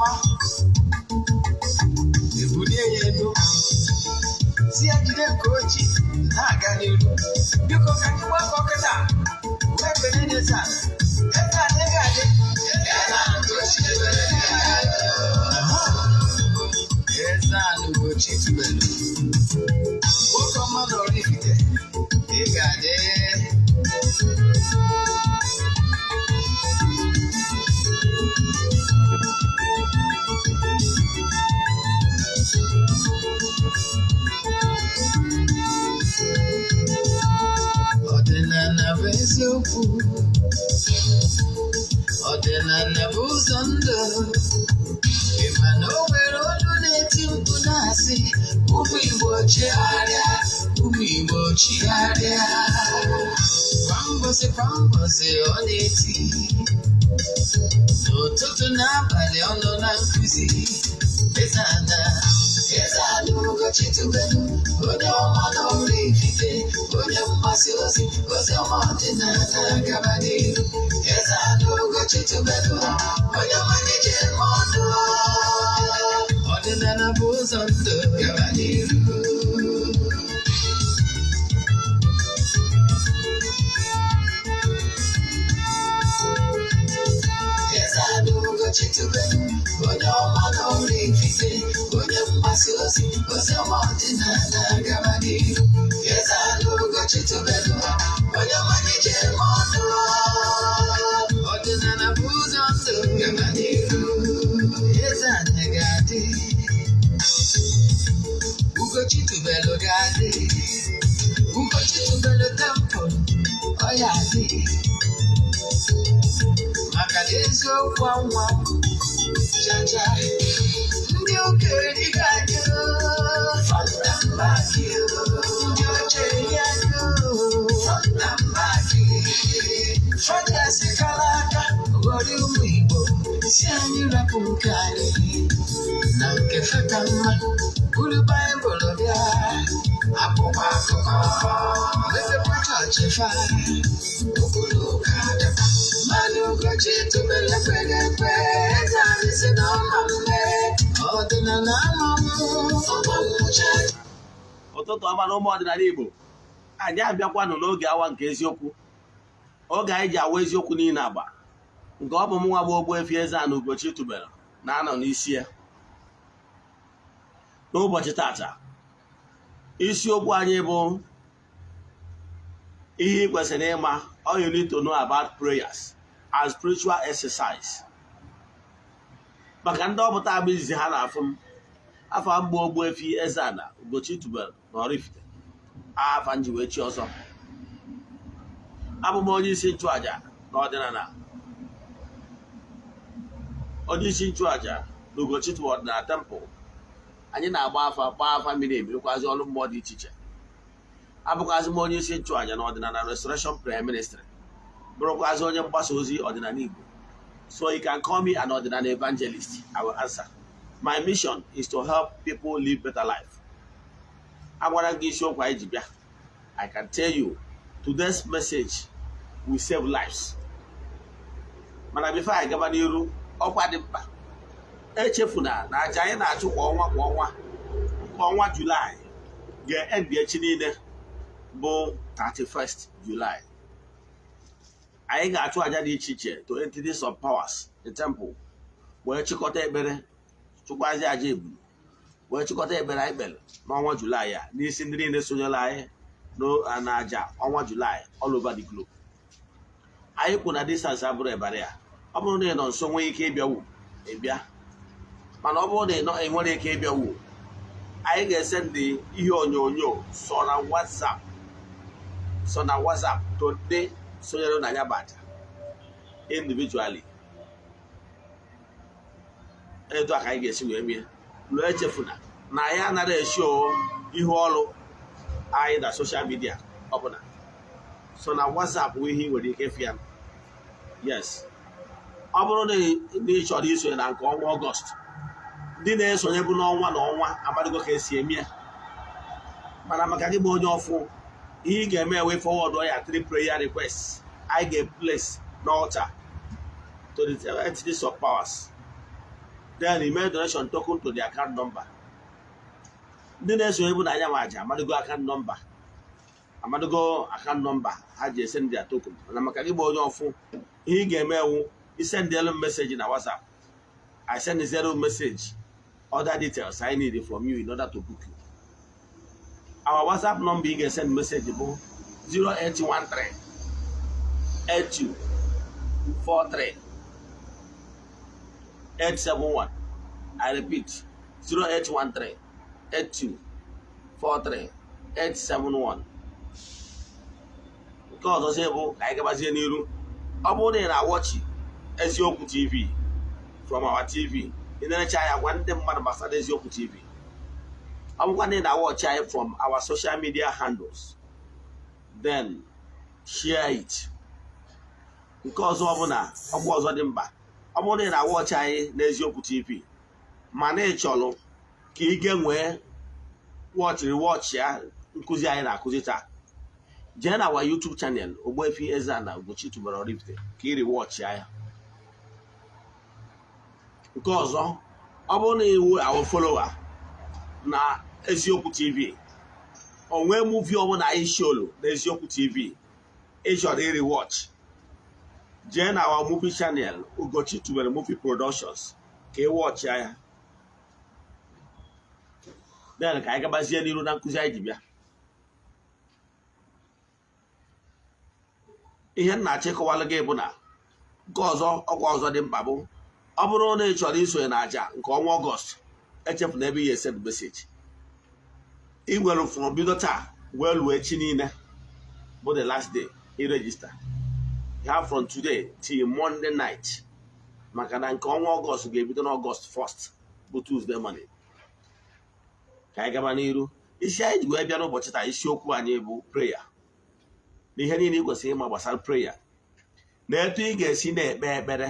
Ọma ebulie ya elu, si ya jide nke oji na-aga n'iru. Biko, ka anyị gbakọ kịta wee kene n'eze ala. Eze ala ga-adị. Eze ala Ugochi tubelu, nwoke ọma na Oraifite, ị ga-adị. Ọdịnala bụ eziokwu, ọdịnala bụ ụzọ ndụ. Ị ma na o nwere olu na-eti mkpu na-asị, "Ụmụ Igbo, chigharịa, ụmụ Igbo, chigharịa." Kwa mbọsị kwa mbọsị ọ na-eti, n'ụtụtụ n'abalị ọ nọ na nkụzi. Eze ana, Eze ana Ugochi tubelu, onye ọma na Oraifite, onye mgbasa ozi ozi ọma ọdịnala, gaba n'iru. Eze ana Ugochi tubelu, onye ọma na-eje eme ọnụ. Ọdịnala bụ ụzọ ndụ, gaba n'iru. Eze ana Ugochi tubelu, onye ọma na Oraifite, onye mgbasa ozi ozi ọma ọdịnala, gaba n'iru. Eze ana Ugochi tubelu, onye ọma na-eje eme ọnụ. Ọdịnala bụ ụzọ ndụ, gaba n'iru. Eze ana ga-adị, Ugochi tubelu ga-adị, Ugochi tubelu temple ọ ya adị, maka na eziokwu anwa jaja. Ndị ụka erigo anyị, front and back. Ndị oche eri anyị, front and back. Fọdụasị kara aka ghọrọ ụmụ Igbo si anyị rapụ nke anyị na nke feka mma, buru Baịbụl bịa akwụkwọ akụkọ, mepekwa chọọchị fa okpuru ụka dịkwa mmanụ. Ugochi tubelu ekweghị ekwe. Eze anyị si na ọma mme ọdịnala ama mmụ ọma mmụcha. Ụtụtụ ọma na ụmụ ọdịnala Igbo. Anyị abịakwanụ n'oge awa nke eziokwu, oge anyị ji awa eziokwu niile agba, nke ọ bụ m nwa bụ Ogbuefi Eze-Ana Ugochi tubelu na-anọ n'isi ya. N'ụbọchị tata, isiokwu anyị bụ ihe ị kwesịrị ịma, all you need to know about prayers and spiritual exercise. Maka ndị ọpụta abụ izizi ha na-afụ m, afọ mgbe Ogbuefi Eze-Ana Ugochi tubelu na Oraifite, afa nji wee chi ọzọ. Abụ m onye isi nchụaja na ọdịnala, onye isi nchụaja na Ugochi tubelu ọdịnala temple. Anyị na-agba afa, gbaa afa miri emi, rụkwazi ọrụ mmụọ dị iche iche. Abụkwazị m onye isi nchụaja na ọdịnala Restoration Prayer Ministry, bụrụkwazị onye mgbasa ozi ọdịnala Igbo. So you can call me an ọdịnala evangelist, I will answer. My mission is to help people live better life. Agwara gị isiokwu anyị ji bịa. I can tell you today's message will save lives. Mana before anyị gaba n'iru, ọkwa dị mkpa: echefuna na aja anyị na-achụ kwa ọnwa kwa ọnwa nke ọnwa Julaị ga-end echi niile bụ 31st July. Anyị ga-achụ aja dị iche iche to entities of powers, the temple, wee chịkọta ekpere, chụkwazi aja ebulu, wee chịkọta ekpere anyị kpere n'ọnwa Julaị a n'isi ndị niile sonyere anyị na aja ọnwa Julaị all over the globe. Anyị kwụ na distance abụrụ ebara ya. Ọ bụrụ na ị nọ nso nwee ike ịbịawu, ịbịa, mana ọ bụrụ na ị nọ enwere ike ịbịawu, anyị ga-ese ndị ihe onyonyo so na WhatsApp to ndị sonyere na ya bụ aja individually. Etu a ka anyị ga-esi wee mie. Lụọ, echefuna na anyị anaghị esho ihe ọrụ anyị na social media ọbụla. So na WhatsApp bụ ihe ị nwere ike ịfụ ya. Yes, ọ bụrụ na ị chọrọ isonye na nke ọnwa Ọgọst, ndị na-esonye bụ n'ọnwa na ọnwa amadịgo ka esi eme ya. Mana maka gị bụ onye ọfụ, ihe ị ga-eme ewe forward ya three prayer requests anyị ga-place n'altar to the entities of powers. Then email donation token to the account number. Ndị na-eso ebu na anya ma aja amadogo account number, amadogo account number ha ji esend their token. Mana maka gị bụ onye ọfụ, ihe ị ga-eme ewu isend elu message na WhatsApp. I send zero message, other details I need from you in order to book you. Our WhatsApp number ị ga-esend message bụ 0813 82 43 871. I repeat, 0813 82 43 871. Nke ọzọzie bụ ka anyị gabazie n'iru. Ọ bụrụ na ị na-awatch Eziokwu TV from our TV, ị na-erecha ya, gwa ndị mmadụ gbasara Eziokwu TV. Ọ bụkwa na ị na-awatch anyị from our social media handles, then share it. Nke ọzọ bụ na ọgwụ ọzọ dị mkpa, ọ bụrụ na ị na-awatch anyị n'Eziokwu TV mana ị chọrọ ka ị ga-nwee watchịrị watch ya nkụzi anyị na-akụzi taa, jee na our YouTube channel, Ogbuefi Eze-Ana Ugochi tubelu Oraifite, ka ị rewatch ya. Nke ọzọ, ọ bụrụ na iwu our follower na Eziokwu TV, o nwee movie ọbụla anyị showlu na Eziokwu TV ị chọrọ iri watch, jee na our movie channel, Ugochi tubelu Movie Productions, ka ị watch ya. Then ka anyị gabazie n'iru na nkụzi anyị ji bịa. Ihe m na-achọ ịkọwalụ gị bụ na nke ọzọ, ọkwa ọzọ dị mkpa bụ, ọ bụrụ na ị chọrọ isonye na aja nke ọnwa Ọgọst, echefuna ebe ihe send message. Ị nwere from bido taa wee luo echi niile bụ the last day i register. You have from today till Monday night, maka na nke ọnwa Ọgọst ga-ebido n'Ọgọst 1st bụ Tuesday morning. Ka anyị gaba n'iru. Isi anyị ji wee bịa n'ụbọchị taa, isiokwu anyị bụ prayer na ihe niile ị kwesịrị ịma gbasara prayer na etu ị ga-esi na-ekpe ekpere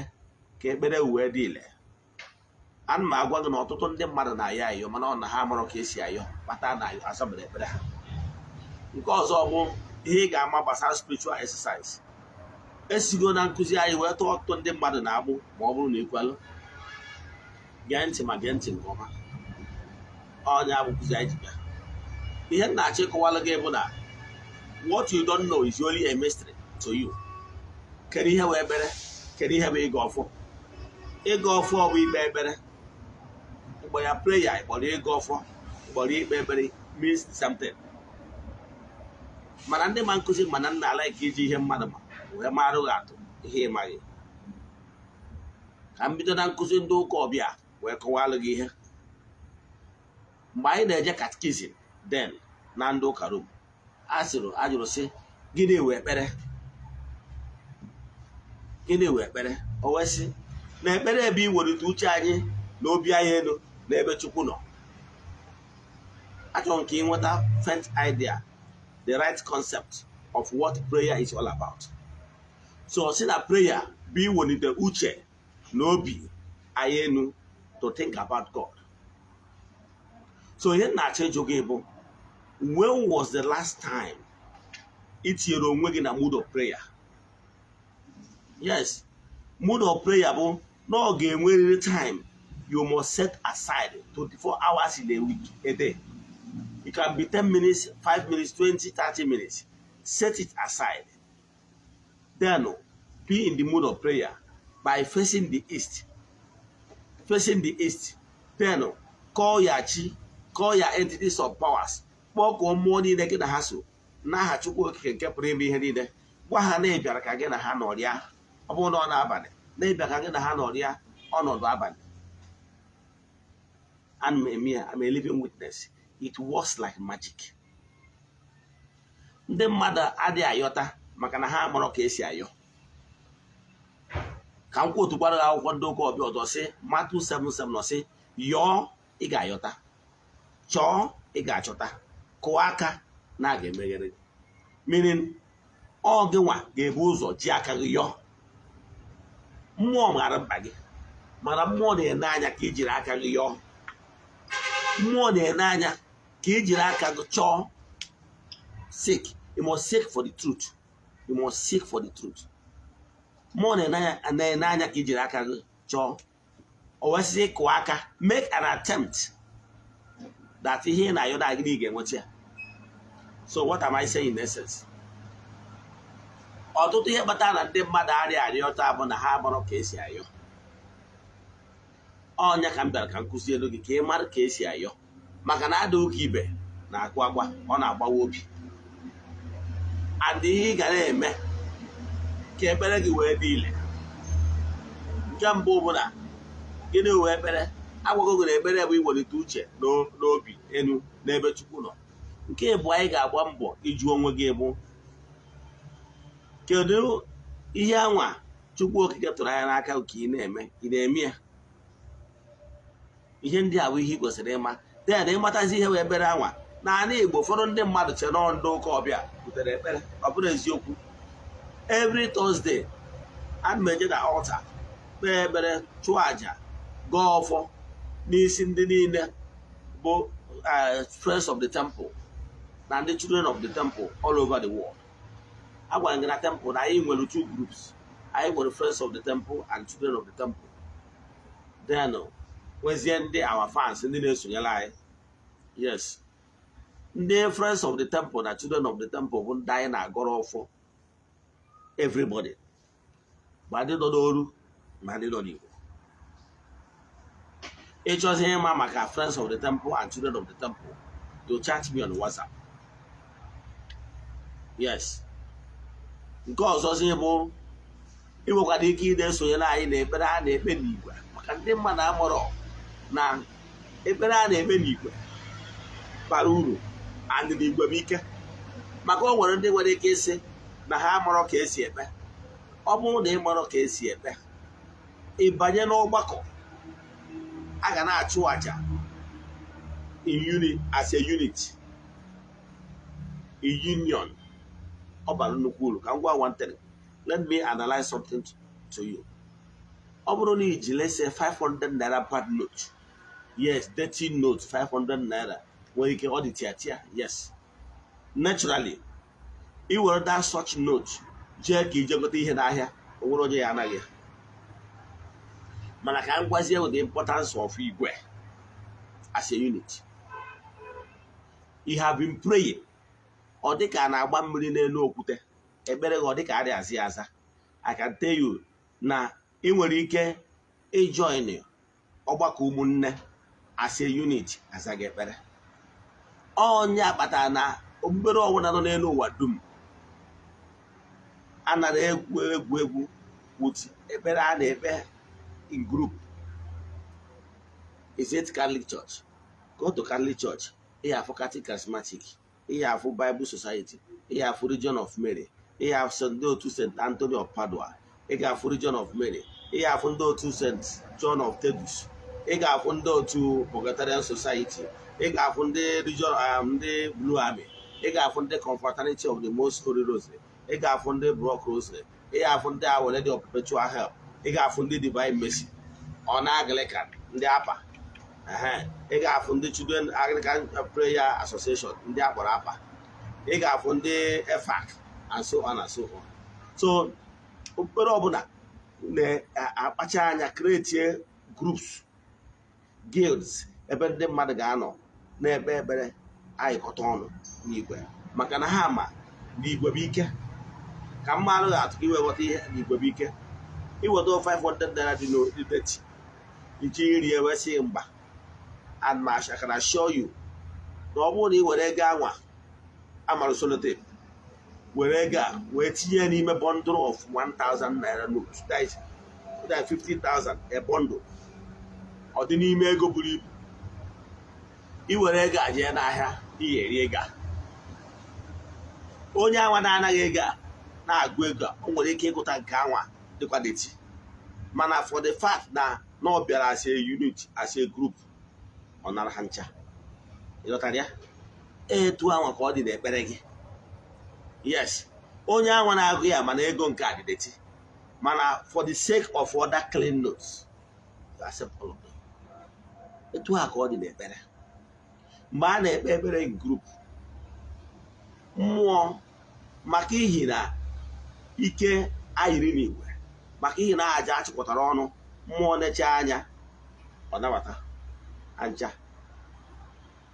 ka ekpere wee dị ile. Ana m agwa gị na ọtụtụ ndị mmadụ na-ayọ ayọ, mana ọ na ha amarọ ka esi ayọ kpata na asabere ekpere ha. Nke ọzọ bụ ihe ị ga-ama gbasara spiritual exercise. Esigo na nkụzi anyị wee tụọ ọtụtụ ndị mmadụ na-agbụ. Ma ọ bụrụ na ikwelụ, gee ntị, ma gee ntị nke ọma. Ọnya bụ nkụzi anyị ji bịa. Ihe m na-achọ ịkọwalụ gị bụ na what you don't know is only a mystery to you. Kedu ihe wee ekpere? Kedu ihe bụ ịga ọfọ? Ịga ọfọ bụ ikpe ekpere. Ịkpọ ya prayer, ịkpọrọ ịga ọfọ, ịkpọrọ ikpe ekpere, means something. Mana ndị ma nkụzi, mana nna ala ka iji ihe mmadụ ma wee marụ gị atụ ihe ịmaghị. Ka m bido na nkụzi ndị ụka ọbịa wee kọwalụ gị ihe. Mgbe anyị na-eje catechism then na ndị ụka Rom, a sịrị, ajụrụ sị, "Gịnị wee ekpere? Gịnị wee ekpere?" O wee sị na ekpere ebe iwelite uche anyị na obi anyị elu n'ebe Chukwu nọ. Achọrọ m ka ị nweta faint idea, the right concept of what prayer is all about. So ọ sị na prayer bụ iwelite uche na obi anyị elu to think about God. So ihe m na-achọ ịjụ gị bụ, when was the last time ị tinyere onwe gị na mood of prayer? Yes, mood of prayer bụ na ọ ga-enwerịrị time you must set aside, 24 hours in a week, a day. It can be 10 minutes, 5 minutes, 20, 30 minutes. Set it aside, then be in the mood of prayer by facing the east, facing the east. Then call your chi, call your entities of powers, kpọkụọ mmụọ niile gị na ha so n'aha Chukwu Okike nke pụrụ ime ihe niile. Gwa ha na ị bịara ka gị na ha nọrịa. Ọ bụrụ na ọ na-abalị, na ịbịa ka gị na ha nọrịa ọnọdụ abalị. Ana m eme ya. I'm a living witness. It works like magic. Ndị mmadụ adịghị ayọta maka na ha amarọ ka esi ayọ. Ka m kwuotukwara gị, akwụkwọ ndị ụka ọbịa ọzọ sị, Matthew 7:7 nọ sị, "Yọọ, ị ga-ayọta; chọọ, ị ga-achọta; kụọ aka, na a ga-emeghere gị." Meaning, ọ gị nwa ga-ebu ụzọ ji aka gị yọọ. Mmụọ mara mkpa gị, mana mmụọ na-ene anya ka ị jiri aka gị yọọ. Mmụọ na-ene anya ka ị jiri aka gị chọọ. Seek. You must seek for the truth. You must seek for the truth. Mmụọ na-ene anya ka ị jiri aka gị chọọ. O wee sị kụọ aka, make an attempt that ihe ị na-ayọ na gịnị ga-enweta ya. So what am I saying in essence? Ọtụtụ ihe kpatara na ndị mmadụ arịa arịọta bụ na ha amarọ ka esi ayọ. Ọnya ka m bịara ka m kụzielu gị ka ị mara ka esi ayọ, maka na ada ụka ibe na-akụ akwa, ọ na-agbawa obi. And ihe ị ga na-eme ka ekpere gị wee dị ile, nke mbụ bụ na gịnị wee ekpere? Agwago gị na ekpere bụ iwelite uche n'obi elu n'ebe Chukwu nọ. Nke bụ anyị ga-agba mbọ ịjụ onwe gị bụ, kedu ihe anwa Chukwu Okike tụrụ anya n'aka ka ị na-eme? Ị na-eme ya? Ihe ndị a bụ ihe ị kwesịrị ịma. Then ịmatazi ihe wee ekpere anwa. N'ala Igbo, ụfọdụ ndị mmadụ chere nọọ ndị ụka ọbịa butere ekpere. Ọ bụrụ eziokwu, every Thursday ana m eje na altar, kpee ekpere, chụọ àjà, gọọ ọfọ n'isi ndị niile bụ friends of the temple na ndị children of the temple all over the world. A gwara gị na temple na anyị nwere two groups. Anyị nwere friends of the temple and children of the temple. Then nwezie ndị our fans, ndị na-esonyere anyị. Yes, ndị friends of the temple na children of the temple bụ ndị anyị na-agọrọ ọfọ, everybody, ma ndị nọ n'oru ma ndị nọ n'Igbo. Ịchọzi ịma maka friends of the temple and children of the temple, you chat me on WhatsApp. Yes, nke ọzọzi bụ ị nwekwara ike ị na-esonyere anyị na ekpere a na-ekpe n'igwe, maka ndị mmadụ amụrọ na ekpere a na-ekpe n'igwe bara uru and n'igwe bụ ike. Maka o nwere ndị nwere ike ịsị na ha amarọ ka esi ekpe. Ọ bụrụ na ị marọ ka esi ekpe, ị banye n'ọgbakọ a ga na-achụ àjà in unit, as a unit, in union, ọ bara nnukwu uru. Ka m gwa one thing, let me analyze something to you. Ọ bụrụ na iji, let's say, 500 naira bad note, yes, dirty note, 500 naira nwere ike ọ dị tia tia. Yes, naturally, ị were that such note jee ka ije gote ihe n'ahịa, o nwere onye ya anaghị ya. Mana ka m gwazie with the importance of igwe as a unit. You have been praying, ọ dị ka a na-agba mmiri n'elu okwute. Ekpere gị ọ dị ka a azị aza. I can tell you na ị nwere ike ịjoin ọgbakọ ụmụnne as a unit, aza gị ekpere. Onye kpatara na okpukpere ọbụla nọ n'elu ụwa dum anara egwu egwu egwu with ekpere a na-ekpe in group. Is it Catholic Church? Go to Catholic Church, ị afụ Catholic Charismatic, ị afụ Bible Society, ị afụ Legion of Mary, ị afụ ndị otu St. Anthony of Padua, ị ga-afụ Legion of Mary, ị ga-afụ ndị otu St. John of Thaddeus, ị ga-afụ ndị otu Purgatorial Society, ị ga-afụ ndị Legion, ndị Blue Army, ị ga-afụ ndị Confraternity of the Most Holy Rosary, ị ga-afụ ndị Block Rosary, ị ga-afụ ndị Our Lady of Perpetual Help, ị ga-afụ ndị Divine Mercy, ọ na Anglican, ndị APA. Ị ga-afụ ndị Children Anglican Prayer Association, ndị akpọrọ APA. Ị ga-afụ ndị EFAC and so on and so on. So okpukpere ọbụla na-akpacha anya create groups, guilds, ebe ndị mmadụ ga-anọ na-ekpe ekpere ayịkọta ọnụ n'igwe, maka na ha ma na igwe bụ ike. Ka mmadụ ga-atụ ka iwe ghọta ihe na igwe bụ ike. Iweta 500 naira dị n'odideti iji iri ewesị mgba, and I can assure you na ọ bụrụ na ị were ego anwa amara sellotape, were ego a wee tinye n'ime bundle of 1000 naira note, that is 50,000 a bundle, ọ dị n'ime ego buru ibu, i were ego a jee n'ahịa, ị ga-eri ego a. Onye anwa na-anaghị ego a na-agụ ego a, o nwere ike ịgụta nke anwa dịkwa dirty, mana for the fact na ọ bịara as a unit, as a group, ọ nara ha ncha. Ịghọtara ya? Etu anwa ka ọ dị n'ekpere gị. Yes, onye anwa na-agụ ya, mana ego nke a dị dirty, mana for the sake of other clean notes, you accept all of them. Etu a ka ọ dị n'ekpere. Mgbe a na-ekpe ekpere in group, mmụọ, maka ihi na ike ayiri n'igwe, maka ihi na aja achịkọtara ọnụ, mmụọ na-eche anya. Ọ nabata aja.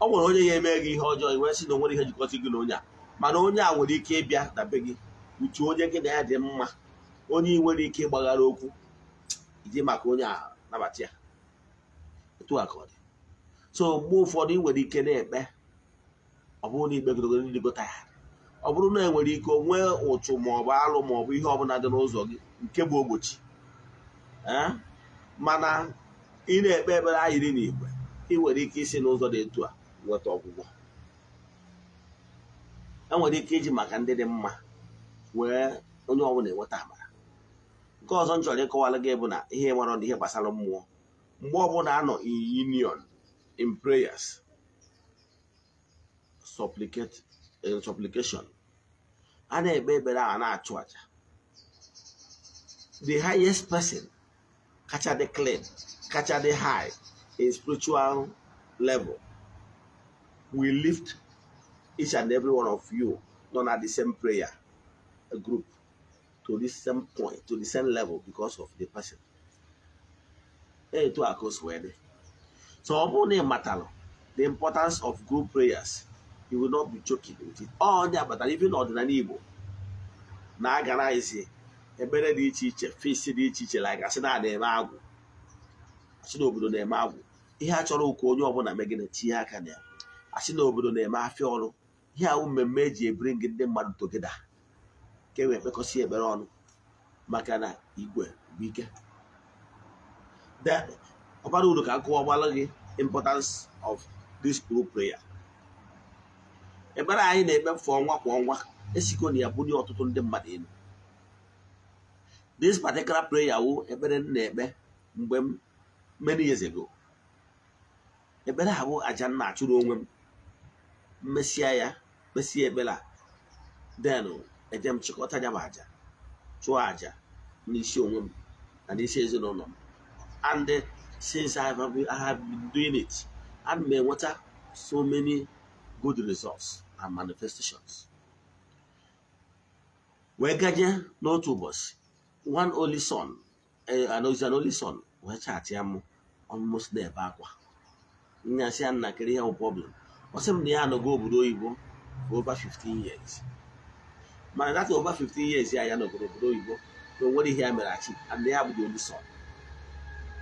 Ọ nwere onye ya eme gị ihe ọjọọ, i wee sị na o nwere ihe jikọta gị na onye a, mana onye a nwere ike ịbịa na be gị uche onye gị na ya dị mma, onye ị nwere ike ịgbaghara okwu iji maka onye a nabata ya. Etu a ka ọ dị. So mgbe ụfọdụ ị nwere ike na-ekpe, ọ bụrụ na ikpegidego ndị gota ya, ọ bụrụ na enwere ike onwe ụchụ maọbụ alụ maọbụ ihe ọbụla dị n'ụzọ gị nke bụ ogbochi, ee, mana ị na-ekpe ekpere ayịrị n'igwe, ị nwere ike isi n'ụzọ dị etu a nweta ọgwụgwọ. Enwere ike iji maka ndị dị mma wee onye ọbụla enweta amara. Nke ọzọ m chọrọ ịkọwara gị bụ na ihe mara na ihe gbasara mmụọ, mgbe ọbụla anọ in union in prayers, supplicate, in supplication, a na-ekpe ekpere a na-achụ aja, the highest person kacha dị clean, kacha dị high in spiritual level will lift each and every one of you nọ na the same prayer group to the same point, to the same level, because of the person. Etu a ka o si wee dị. So ọ bụrụ na ị matalụ the importance of group prayers, you will not be joking with it. Ọ ndị abatara ife n'ọdịnala Igbo na-agara isi ekpere dị iche iche, feast dị iche iche, like asị na na-eme agwụ, asị na obodo na-eme agwụ. Ihe a chọrọ ụka onye ọbụla megide tinye aka na ya. Asị na obodo na-eme afịa ọrụ, ihe ahụ mmemme eji ebiri gị ndị mmadụ together ka e wee kpekọsị ekpere ọnụ, maka na igwe bụ ike. Ọ bara uru ka nkọwagbala gị importance of this group prayer. Ekpere anyị na-ekpe kwa ọnwa kwa ọnwa esigo na ya bunye ọtụtụ ndị mmadụ elu. This particular prayer wụ ekpere m na-ekpe mgbe m many years ago. Ekpere a bụ aja m na-achụrụ onwe m. Mmesịa ya, kpesie ekpere a, then eje m chịkọta ya bụ aja, chụọ aja n'isi onwe m na n'isi ezinụlọ m. And since I have been doing it, ana m enweta so many good results and manifestations. Wee gaje n'otu ụbọchị, one only son, an only son, wee chat ya m almost na-ebe akwa. Nnya sị ya, "Nna, kere ihe bụ problem?" Ọ sị m na ya anọgo obodo oyibo for over 15 years, mana that over 15 years ya ya nọgoro obodo oyibo na o nwere ihe ya mere achi, and ya bụ the only son,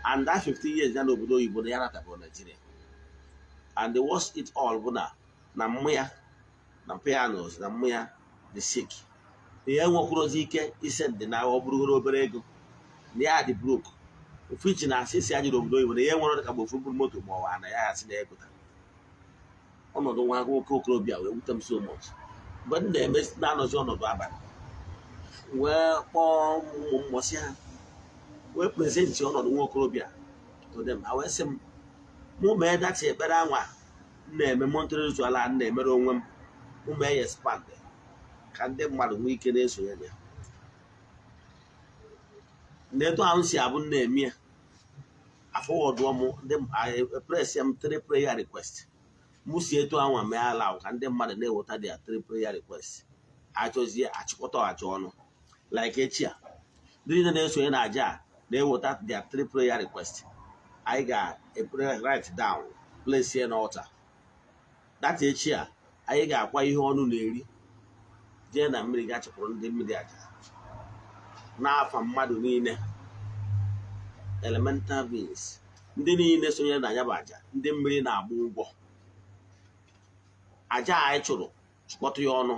and that 15 years ya n'obodo oyibo na ya natabụrụ Nigeria. And the worst it all bụ na mmụ ya na mpa ya nọzi na mmụ ya dị sick, na ya enwekwurozi ike ise ndị na ọ bụrụgoro obere ego, na ya dị broke. Ofu ichi na asị si anyị n'obodo oyibo na ya nwere ka ofu mkpụrụ moto ma ọ wa na ya asị na ya egota. Ọnọdụ nwa nwoke okorobịa wee wute m so much. Mgbe m na-eme na-anọzi ọnọdụ abalị, wee kpọọ ụmụ mmụọsị ha, wee present ọnọdụ nwa okorobịa to them. Ha wee sị m mụ mee that ekpere anwa m na-eme, monthly ritual a m na-emere onwe m, mụ mee ya expand ka ndị mmadụ nwee ike na-esonye na ya. Na etu ahụ si abụ m na-eme ya, afọwọdụọ m ndị press m three prayer request. Mụ si etu anwa mee ala ka ndị mmadụ na-eweta their three prayer request, achọzie achịkọta ọhacha ọnụ. Like echi a, ndị niile na-esonye na aja a na-eweta their three prayer request, anyị ga-write down, place here n'altar. That echi a, anyị ga-akwa ihe ọnụ na-eri, jee na mmiri ga chụpụrụ ndị mmiri aja n'afa mmadụ niile, elemental beings, ndị niile sonyere na ya bụ aja. Ndị mmiri na-agba ụgwọ aja anyị chụrụ, chụkọta ya ọnụ,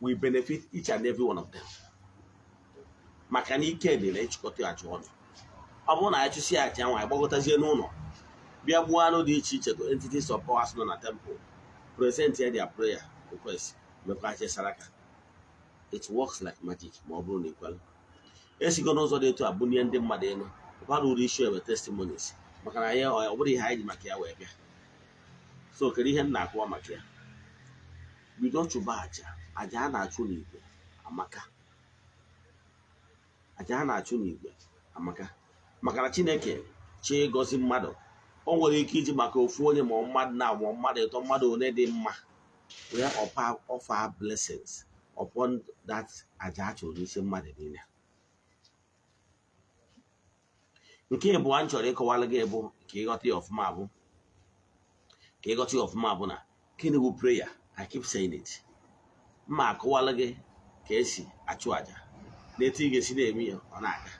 we benefit each and every one of them, maka na ike dị na ịchịkọta ya aja ọnụ. Ọ bụrụ na anyị chụsịa aja nwa, anyị gbagọtazie n'ụlọ, bịa gbuo anụ dị iche iche to entities of powers nọ na temple, present ya their prayer request, mekwa saraka. It works like magic ma ọ bụrụ na ikwelu. Esigo n'ụzọ dị etu a bunie ndị mmadụ elu. Bara uru issue ebe testimonies, maka na ya ọ bụrụ ihe anyị ji maka ya wee bịa. So kedu ihe m na-akụwa maka ya? Bido chụba aja. Aja a na-achụ n'igwe amaka. Aja a na-achụ n'igwe amaka, maka na Chineke chi ịgọzi mmadụ, o nwere ike iji maka ofu onye ma mmadụ na ma mmadụ ịtọ, mmadụ one dị mma, wee ọpa offer blessings upon that aja a chụrụ n'isi mmadụ niile. Nke ịbụọ m chọrọ ịkọwara gị bụ ka ịghọta ya ọfụma bụ ka ịghọta ya ọfụma bụ na gịnị bụ prayer? I keep saying it. Mma akọwala gị ka esi achụ àjà na etu ị ga-esi na-eme ya, ọ na-aga.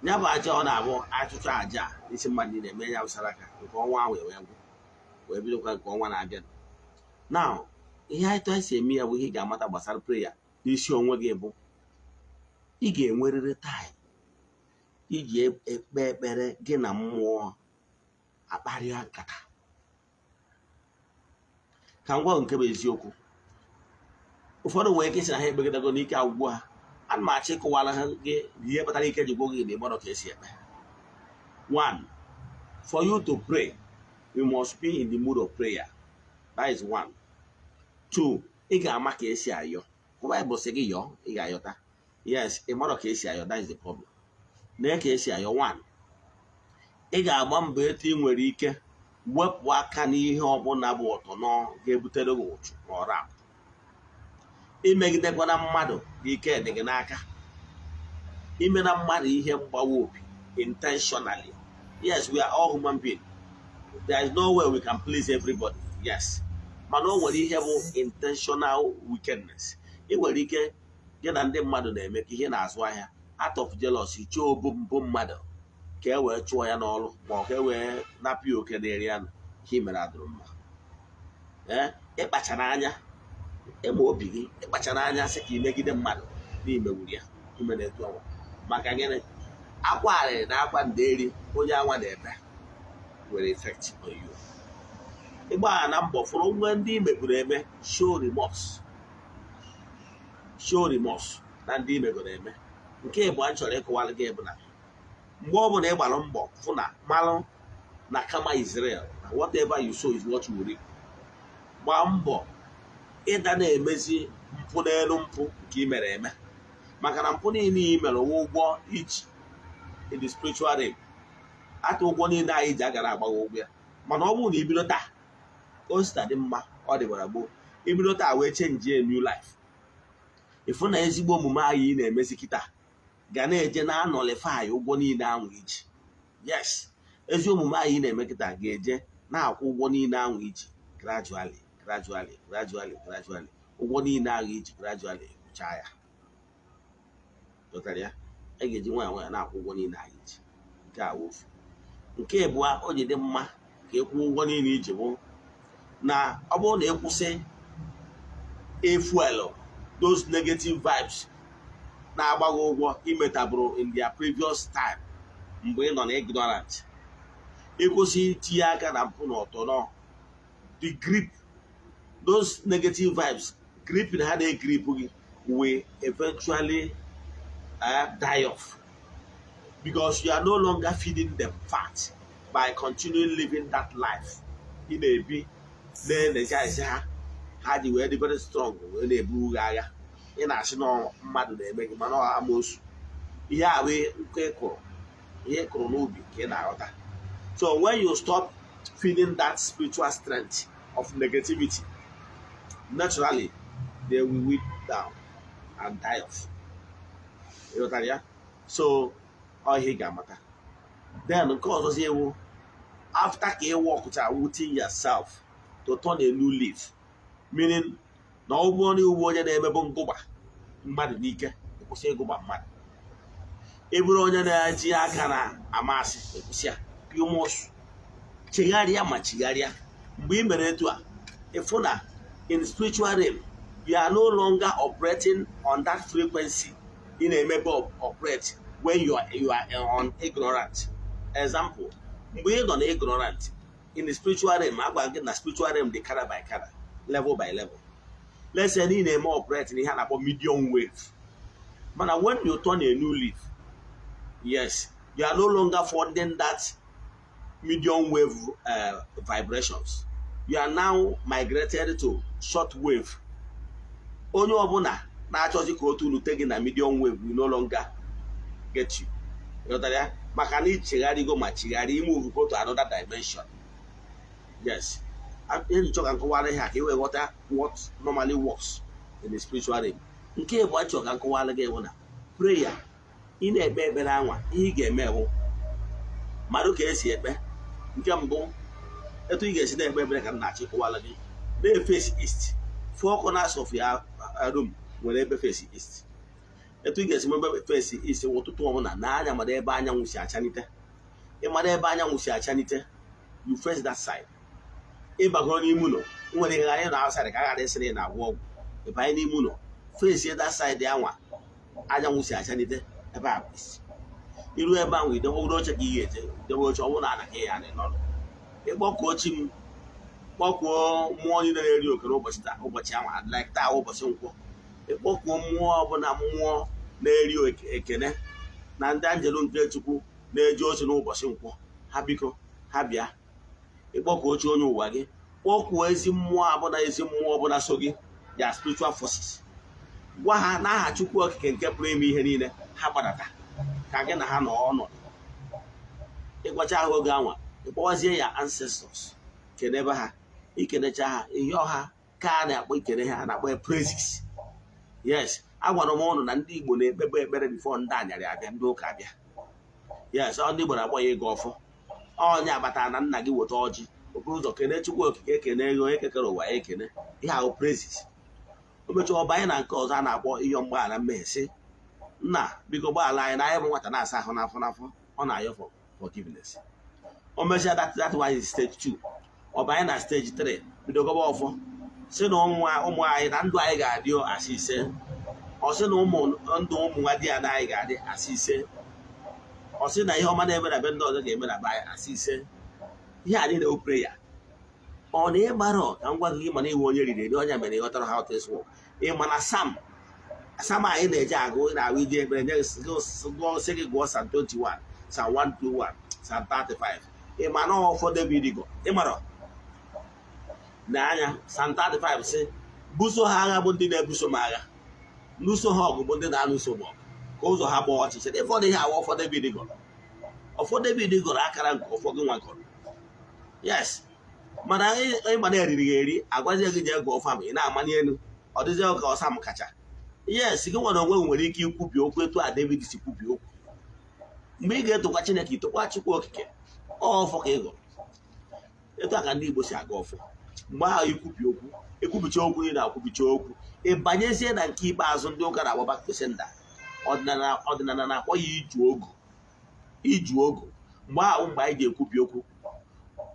Ya bụ aja, ọ na-abụ achụcha àjà a n'isi mmadụ niile, eme ya bụ saraka nke ọnwa ahụ, wee gwụ, wee bidokwa nke ọnwa na-abịa. Now, ihe anyị si eme ya bụ ihe ị ga-amata gbasara prayer n'isi onwe gị bụ ị ga-enwerịrị time iji ekpe ekpere, gị na mmụọ akparịa nkata. Ka m gwa gị nke bụ eziokwu, ụfọdụ nwere ike isi na ha ekpegidego n'ike agwụgwọ ha. Ana m achọ ịkọwara ha gị ihe kpatara ike ji gwụ gị na ịgbọrọ ka esi ekpe. One, for you to pray, you must be in the mood of prayer. That is one. Two, ị ga-ama ka esi ayọ. Baịbụl sị gị yọọ, ị ga-ayọta. Yes, ị marọ ka esi ayọ, that is the problem. Na ka esi ayọ: one, ị ga-agba mbọ etu ị nwere ike wepụ aka n'ihe ọbụla bụ ọtọnọ ga-ebutere gị ụchụ ma ọ rapụ imegidekwana mmadụ. Ike dị gị n'aka ime na mmadụ ihe mgbawa obi intentionally. Yes, we are all human beings. There is no way we can please everybody. Yes, mana o nwere ihe bụ intentional wickedness. Ị nwere ike gị na ndị mmadụ na-eme ka ihe na-azụ ahịa, out of jealousy, chọọ obu mbụ mmadụ ka e wee chụọ ya n'ọrụ ma ọ ka e wee napụ ya oke dịrị ya. Ihe mere adụrụ mma, ee, ịkpachara anya ịma obi gị, ịkpachara anya sị ka imegide mmadụ n'imegburu ya, ime na etu ọnwa. Maka gịnị? Akwa arịrị na akwa nderi onye anwa na-ebe nwere effect on you. Ịgba na mbọ fụrụ nwe ndị imegburu eme, show remorse, show remorse na ndị imegoro eme. Nke ịbụọ m chọrọ ịkọwara gị bụ na mgbe ọ bụla ị gbara mbọ fụ na malụ na karma is real, na whatever you sow is what you will reap, gbaa mbọ ịda na-emezi mpụ n'elu mpụ nke ị mere eme, maka na mpụ niile ị mere ụgwọ ụgwọ iji in the spiritual realm, ata ụgwọ niile anyị ji agara agbaghị ụgwọ ya. Mana ọ bụrụ na ibido taa, o sita dị mma, ọ dịbara gboo, ibido taa wee change a new life, ịfụ na ezigbo omume anyị ị na-emezi kịta ga na-eje na a-nullify ụgwọ niile ahụ iji. Yes, ezi omume anyị na-eme kịta ga-eje na-akwụ ụgwọ niile ahụ iji gradually, gradually, gradually, gradually. Ụgwọ niile ahụ iji gradually kwụchaa ya. Ghọtara ya? A ga-eji nwayọ nwayọ na-akwụ ụgwọ niile anyị ji. Nke a wofu. Nke ịbụọ o ji dị mma ka ị kwụọ ụgwọ niile iji bụ na ọ bụrụ na ị kwụsị e-fuel those negative vibes na-agba gị ụgwọ imetabụrụ in their previous time mgbe ị nọ na ignorant, ịkwụsị itinye aka na mpụ na ọtọnọ, the grip, those negative vibes gripping ha na-egrip gị will eventually die off, because you are no longer feeding them fat by continuing living that life ị na-ebi na-energize ha. Ha ji wee dị very strong wee na-ebu gị agha. Ị na-asị na mmadụ na-eme gị, mana ọ amoosu. Ihe a wee nke ị kụrụ, ihe ị kụrụ n'ubi ka ị na-aghọta. So when you stop feeding that spiritual strength of negativity, naturally they will weak down and die off. Ịghọtara ya? So ọ ihe ị ga-amata. Then nke ọzọzi ewu, after ka ị workcha within yourself to turn a new leaf, meaning na ọ bụrụ na iwu onye na-emebu ngụgba mmadụ n'ike, ịkwụsị ịgụgba mmadụ. Ị bụrụ onye na-eji aka na amasị, ịkwụsị ya. You must chegharịa ma chigharịa. Mgbe ị mere etu a, ịfụ na in spiritual realm, you are no longer operating on that frequency ị na-emebe operate when you are on ignorant. Example, mgbe ị nọ na ignorant in the spiritual realm, agwa gị na spiritual realm dị kada by kada, level by level. Let's say na ị na-eme operate n'ihe a na-akpọ medium wave, mana when you turn a new leaf, yes, you are no longer funding that medium wave vibrations. You are now migrated to short wave. Onye ọbụla na-achọzi ka otu rute gị na medium wave will no longer get you. Ghọtara ya? Maka na ichegharịgo ma chigharị, imove go to another dimension. Yes, enyi, chọ ka nkọwara ihe a ka ị wee ghọta what normally works in the spiritual realm. Nke bụ achọ ka nkọwara gị bụ na prayer ị na-ekpe ekpere anwa, ihe ị ga-eme bụ Marụ ka esi ekpe. Nke mbụ, etu ị ga-esi na-ekpe ekpere ka m na-achịkọwala gị. Na-eface east, four corners of your room nwere ebe face east. Etu ị ga-esi mebe face east, ụtụtụ ọbụla na anya mara ebe anyanwụ si achanite. Ịmara ebe anyanwụ si achanite, you face that side. Ịbagoro n'ime ụlọ, nwere ihe ghara ịnọ outside ka a ghara ịsị na ị na-agwọ ọgwụ. Ịbanye n'ime ụlọ, face that side anwa anyanwụ si achanite, ebe a bụ isi. Iru ebe ahụ, idewere oche ka ị ga-eje debe oche. Ọ bụrụ na ana ka ị ya nọrọ, ịkpọkuo chi m, kpọkuo mmụọ niile na-eri okere ụbọchị taa, ụbọchị ahụ, like taa ụbọchị Nkwọ, ịkpọkuo mmụọ ọbụla, mmụọ na-eri ekene na ndị anjelu nke Chukwu na-eje ozi n'ụbọchị Nkwọ, ha biko ha bịa. Ịkpọkuo chi onye ụwa gị, kpọkuo ezi mmụọ ọbụla, ezi mmụọ ọbụla so gị, ya spiritual forces. Gwa ha n'aha Chukwu Okike nke pụrụ ime ihe niile, ha gbadata ka gị na ha nọ ọnọdụ. Ịgwacha ha oge anwa, ịkpọwazie ya ancestors, kenebe ha. Ikenecha ha, ịyọ ha ka a na-akpọ ikene ha, a na-akpọ ya praises. Yes, agwara m ụnụ na ndị Igbo na-ekpebe ekpere before ndị anyarị abịa, ndị ụka abịa. Yes, ọ ndị Igbo na-akpọ ya ịga ọfọ. Onye agbata na nna gị weta ọjị okporo ụzọ, kene Chukwu Okike, ekene ego onye kekere ụwa, ekene ihe ahụ, praises. O mechaa, ọ banye na nke ọzọ a na-akpọ ịyọ mgbaghara mmehie, sị, "Nna, biko gbaghara anyị na anyị bụ nwata na-asa ahụ n'afọ n'afọ." Ọ na-ayọ for forgiveness. O mechaa that one is stage 2. Ọ banye na stage 3, bido gọba ọfọ, sị na ụmụ ụmụ anyị na ndụ anyị ga-adị asị ise. Ọ sị na ụmụ ndụ ụmụ nwa di ya na anyị ga-adị asị ise. Ọ sị na ihe ọma na-eme na be ndị ọzọ ga-eme na be anyị, asị ise. Ihe a niile prayer. Ọ na ịgbara ka m gwa gị, mana iwe onye riri eri onye mere ịghọtara how things work. Ị ma na Psalm anyị na-eje agụ na-ahụ ije ekpere nye gụọ, sị gị gụọ Psalm 21, Psalm 121, Psalm 35. Ị ma na ọfọ David gụ? Ị mara na anya Psalm 35 sị, "Buso ha agha bụ ndị na-ebuso m agha, lụso ha ọgụ bụ ndị na-alụso m ọgụ, ka ụzọ ha gbaa ọchịchịrị." Ịfọdụ ihe awa ọfọ David gọrọ, ọfọ David gọrọ akara nke ọfọ gị nwa gọrọ. Yes, mana ịma na eriri gị eri, agwazie gị jee gụọ ọfọ ma ị na-amanye elu, ọ dịzie ka ọsa m kacha. Yes, gị nwere onwe nwere ike ikwubi okwu etu a David si kwubi okwu. Mgbe ị ga-etokwa Chineke, itokwa Chukwu Okike, ọfọ ka ị gụrụ. Etu a ka ndị Igbo si aga ọfọ. Mgbe ahụ ikwubi okwu, ekwubicha okwu, ị na-akwubicha okwu, ị banyezie na nke ikpeazụ ndị ụka na-agba back to sender. Ọdịnala na-akpọ ya iju ogu, iju ogu. Mgbe ahụ, mgbe anyị ga-ekwubi okwu,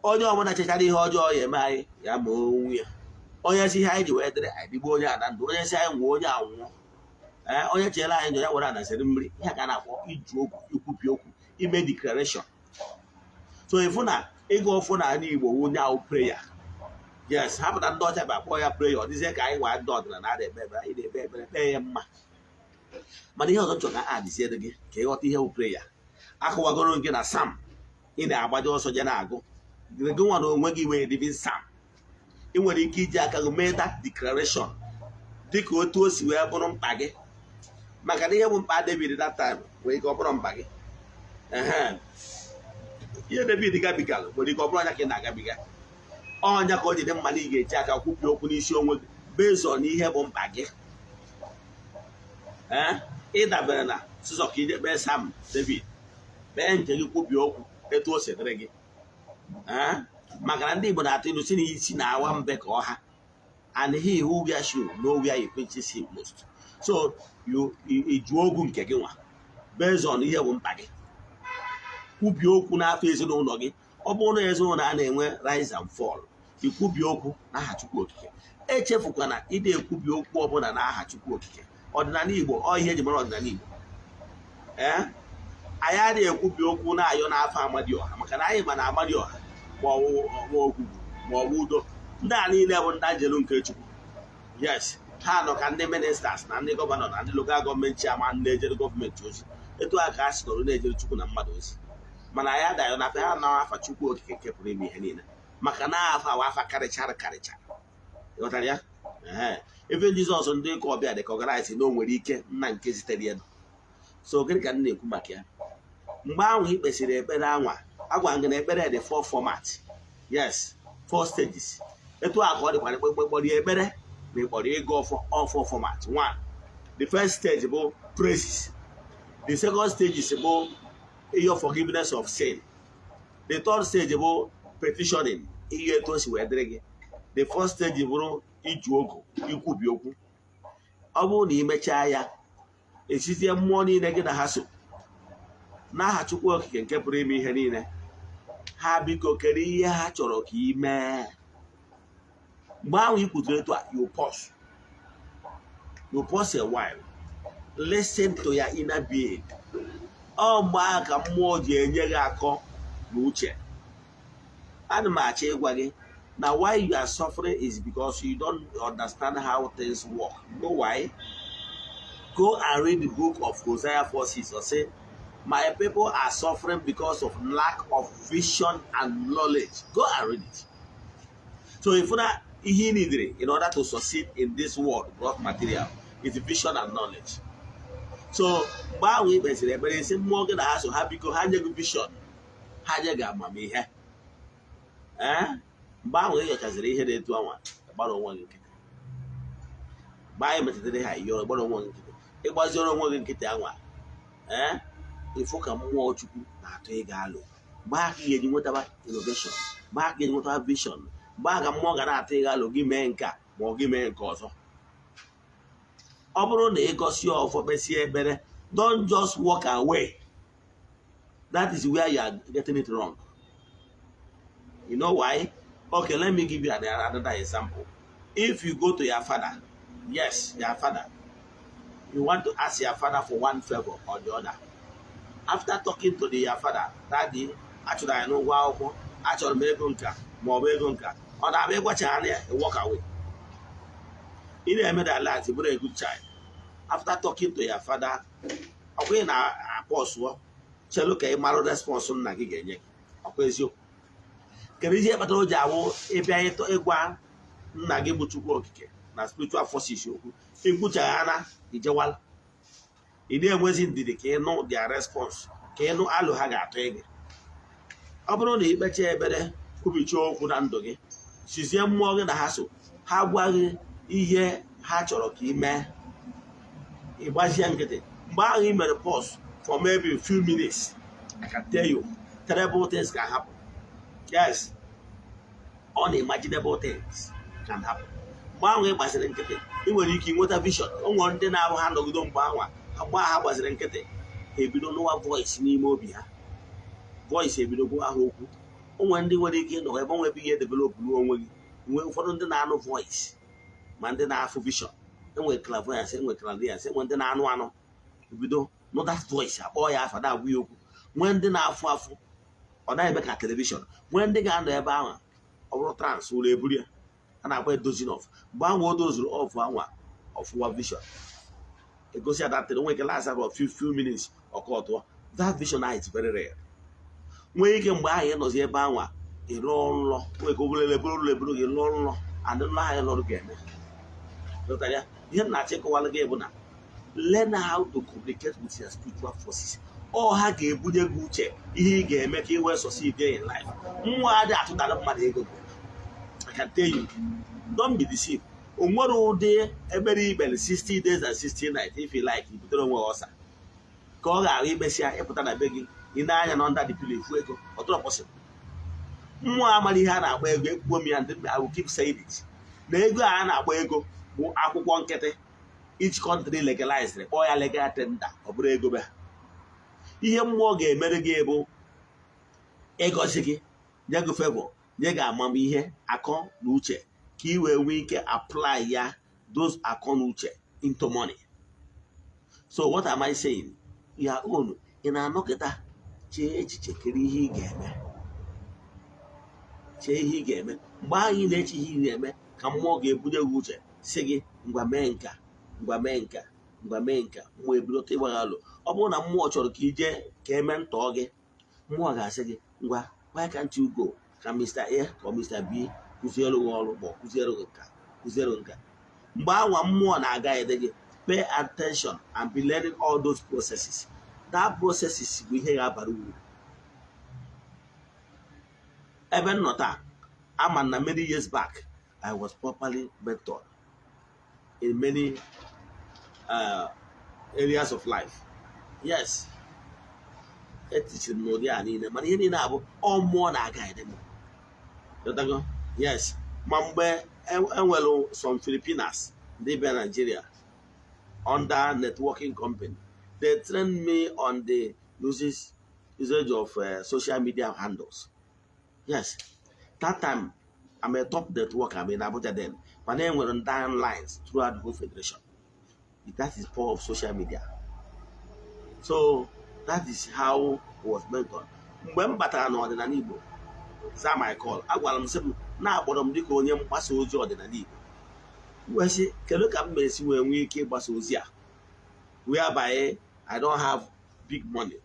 onye ọbụla chechara ihe ọjọọ ya eme anyị, ya ma onwe ya. Onye si ihe anyị ji wee dịrị anyị dịgbo, onye ana ndụ. Onye si anyị nwụọ, onye anwụọ. Ee, onye chere anyị njọ, ya were ana sere mmiri. Ihe ka a na-akpọ iju ogu, ikwubi okwu, ime declaration. So ịfụ na ịga ọfụ na ala Igbo wụ onye ahụ prayer. Yes, hapụ na ndị ọcha bụ akpọ ya prayer, ọ dịzie ka anyị nwa ndị ọdịnala na ekpe ekpere. Anyị na-ekpe ekpere, kpee ya mma. Mana ihe ọzọ m chọrọ ka a dịzie gị ka ịghọta ihe bụ prayer, akọwagoro gị na Psalm ị na-agbaje ọsọ je na-agụ gị nwa na onwe gị nwere living psalm. Ị nwere ike iji aka gị mee that declaration dịka otu o si wee bụrụ mkpa gị, maka na ihe bụ mkpa David that time nwere ike ọ bụrụ mkpa gị. Ehe, ihe David gabigara nwere ike ọ bụrụ ọnya ka ị na-agabiga. Ọnya ka o ji dị mma na ị ga-eji aka kwupụ okwu n'isi onwe gị based on ihe bụ mkpa gị. Ee, ịdabere na sịsọ ka ije kpee Psalm David, kpee nke gị, kwubie okwu etu o si dịrị gị. Ee, maka na ndị Igbo na-atụ ilu si na isi na-awa mbe ka ọha, and he who wear shoe know where he pinches him most. So you iju ogwu nke gị nwa based on ihe bụ mkpa gị, kwubie okwu n'afọ ezinụlọ gị. Ọ bụrụ na ezinụlọ a na-enwe rise and fall, ikwubie okwu n'aha Chukwu Okike. Echefukwana ịdị ekwubi okwu ọbụla n'aha Chukwu Okike. Ọdịnala Igbo, ọ ihe eji mara ọdịnala Igbo. Ee, anyị adịghị ekwubi okwu na-ayọ n'afọ Amadioha, maka na anyị ma na Amadioha ma ọ bụ Ogwugwu ma ọ bụ Udo, ndị a niile bụ ndị anjelu nke Chukwu. Yes, ha nọ ka ndị ministers na ndị governor na ndị local government chairman na-ejere gọọmenti ozi. Etu a ka ha si nọrọ na-ejere Chukwu na mmadụ ozi, mana anyị adaghị n'afa ha na afa Chukwu Okike nke pụrụ ime ihe niile, maka na afa wa afa karịchara karịchara. Ịghọtara ya? Ee, ebe Jizọs ndị ụka ọbịa dị ka ọgaraisi na o nwere ike nna nke zitere ya. So gịnị ka m na-ekwu maka ya? Mgbe ahụ ị kpesịrị ekpere anwa, agwa gị na ekpere dị four format. Yes, four stages. Etu a ka ọ dịkwara kpekpe kpọrọ ekpere na ịkpọrọ ịgụ ọfọ, all four format. One, the first stage bụ praises. The second stage is bụ your forgiveness of sin. The third stage bụ petitioning, ihe etu o si wee dịrị gị. The first stage bụrụ iju ogu, ikwubi okwu. Ọ bụrụ na ị mechaa ya, esizie mmụọ niile gị na ha so, n'aha Chukwu Okike nke pụrụ ime ihe niile, ha biko kere ihe ha chọrọ ka ị mee. Mgbe ahụ i kwutere etu a, you pause, you pause a while, listen to your inner being. Ọ mgbe ahụ ka mmụọ ji enye gị akọ na uche. Ana m achọ ịgwa gị na why you are suffering is because you don't understand how things work. You know why? Go and read the book of Hosea 4:6 or say, "My people are suffering because of lack of vision and knowledge." Go and read it. So if na ihe ị needed in order to succeed in this world, gross material, is vision and knowledge. So mgbe ahụ ị kpesịrị ekpere, isi mmụọ gị na ha so, ha biko ha nye gị vision, ha nye gị amamihe. Ee, mgbe ahụ ị nyochaziri ihe na-etu anwa, gbara onwe gị nkịtị. Mgbe anyị metụtara ha ihe, gbara onwe gị nkịtị, ịgbaziere onwe gị nkịtị anwa, ee, ịfụ ka mmụọ Chukwu na-atụ ịga alụ. Mgbe aka ị ga-eji nwetaba innovation, mgbe aka ga-eji nwetaba vision, mgbe aka mmụọ ga na-atụ ịga alụ gị mee nke a ma ọ gị mee nke ọzọ. Ọ bụrụ na ị gọsie ọfọ, kpesie ekpere, don't just walk away. That is where you are getting it wrong. You know why? Okay, let me give you another example. If you go to your father, yes, your father, you want to ask your father for one favor or the other. After talking to your father, "Daddy, achọrọ anyị n'ụgwọ akwụkwọ, achọrọ m ego nka ma ọ bụ ego nka," ọ na-abịa ịgwacha ya, walk away. Ị na-eme that life bụrụ a good child. After talking to your father, ọkwa ị na-apọsụọ, chelu ka ị marụ response nna gị ga-enye gị. Ọkwa eziokwu? Kedu ihe kpatara o ji awụ ịbịa ịgwa nna gị bụ Chukwu Okike na spiritual forces okwu, ikwuchaghana, ijewala, ị na-enwezi ndidi ka ịnụ their response, ka ịnụ alụ ha ga-atụ gị? Ọ bụrụ na ikpecha ekpere, kwubicha okwu na ndụ gị, sizie mmụọ gị na ha so, ha gwa gị ihe ha chọrọ ka ị mee, ị gbazie nkịtị. Mgbe ahụ ị mere pause for maybe a few minutes, I can tell you, terrible things can happen. Yes, unimaginable things can happen. Mgbe ahụ ị gbaziri nkịtị, ị nwere ike ịnweta vision. O nwere ndị na-abụ ha nọgido mgbe anwa, mgbe ha gbaziri nkịtị, ha ebido nụwa voice n'ime obi ha, voice ebido gwa ha okwu. O nwere ndị nwere ike ịnọ ebe onwe ebe ihe develop ruo onwe gị. Nwee ụfọdụ ndị na-anụ voice, ma ndị na-afụ vision. Enwere clairvoyance, enwere clairvoyance, enwere ndị na-anụ anụ, ebido nụ that voice, akpọọ ya afa, na-agwa ya okwu. Nwee ndị na-afụ afụ, ọ naghị eme ka television. Nwee ndị ga-anọ ebe ahụ, ọ bụrụ trance ụlọ eburu ya, a na-akpọ dozing off. Mgbe ahụ o dozuru off anwa, ọfụwa vision, egosi ya that thing. Nwee ike last for few few minutes, ọkọ ọtụọ that vision ahụ. Is very rare. Nwee ike mgbe ahụ ị nọzi ebe anwa, ị rụọ nlọ, nwee ike obere eburu ụlọ eburu gị lụọ nlọ, and nlọ ahụ ị lụrụ ga-eme. Ghọtara ya? Ihe m na-achọ ịkọwalụ gị bụ na learn how to communicate with your spiritual forces. Ọ ha ga-ebunye gị uche ihe ị ga-eme ka ị wee succeed in life. Mmụọ adịghị atụtara mmadụ ego. I can tell you, don't be deceived. O nwere ụdị ekpere ikpere 60 days and 60 nights, if you like, i butere onwe gị ọsa ka ọ ga-ahụ. Ikpesịa, ịpụta na be gị, ị na-anya na under the pillow, efu ego. Ọ dịrọ possible. Mmụọ amara ihe a na-akpọ ego. Ekwuo m ya, ndị I will keep saying it, na ego a na-akpọ ego bụ akwụkwọ nkịtị each country legalized, kpọọ ya legal tender. Ọ bụrụ ego be ha, ihe mmụọ ga-emere gị bụ ịgọzi gị, nye gị favor, nye gị amamihe, akọ na uche, ka ị wee nwee ike apply ya, those akọ na uche, into money. So what am I saying? Ya own, ị na-anọkịta chee echiche, kere ihe ị ga-eme, chee ihe ị ga-eme. Mgbe ahụ ị na-eche ihe ị ga-eme, ka mmụọ ga-ebunye gị uche, si gị, "Ngwa, mee nka, ngwa, mee nka, ngwa, mee nka." Mmụọ ebido ịgbagha alụ. Ọ bụrụ na mmụọ chọrọ ka ije ka eme ntọọ gị, mmụọ ga-asị gị, "Ngwa, why can't you go ka Mr. A ka Mr. B kụziere gị ọrụ, ma ọ kụziere gị nka, kụziere gị nka?" Mgbe anwa mmụọ na-aga ede gị, pay attention and be learning all those processes. That processes bụ ihe ga-abara uru. Ebe m nọ taa, ama na many years back I was properly mentored in many areas of life. Yes, Etichiri m n'ụdị a niile, mana ihe niile abụ ọ mmụọ na-aga ede m. Ghọtago? Yes, ma mgbe enwere some Filipinas ndị bịa Nigeria under networking company, they trained me on the usage of social media handles. Yes, that time I'm a top networker. I'm in Abuja then, mana enwere downlines throughout the whole federation. That is power of social media. So that is how it was mentored. Mgbe m batara n'ọdịnala Igbo, za my call, agwara m sị m na-akpọrọ m dịka onye mgbasa ozi ọdịnala Igbo. Wee sị, kedu ka m ga-esi wee nwee ike ịgbasa ozi a whereby I don't have big money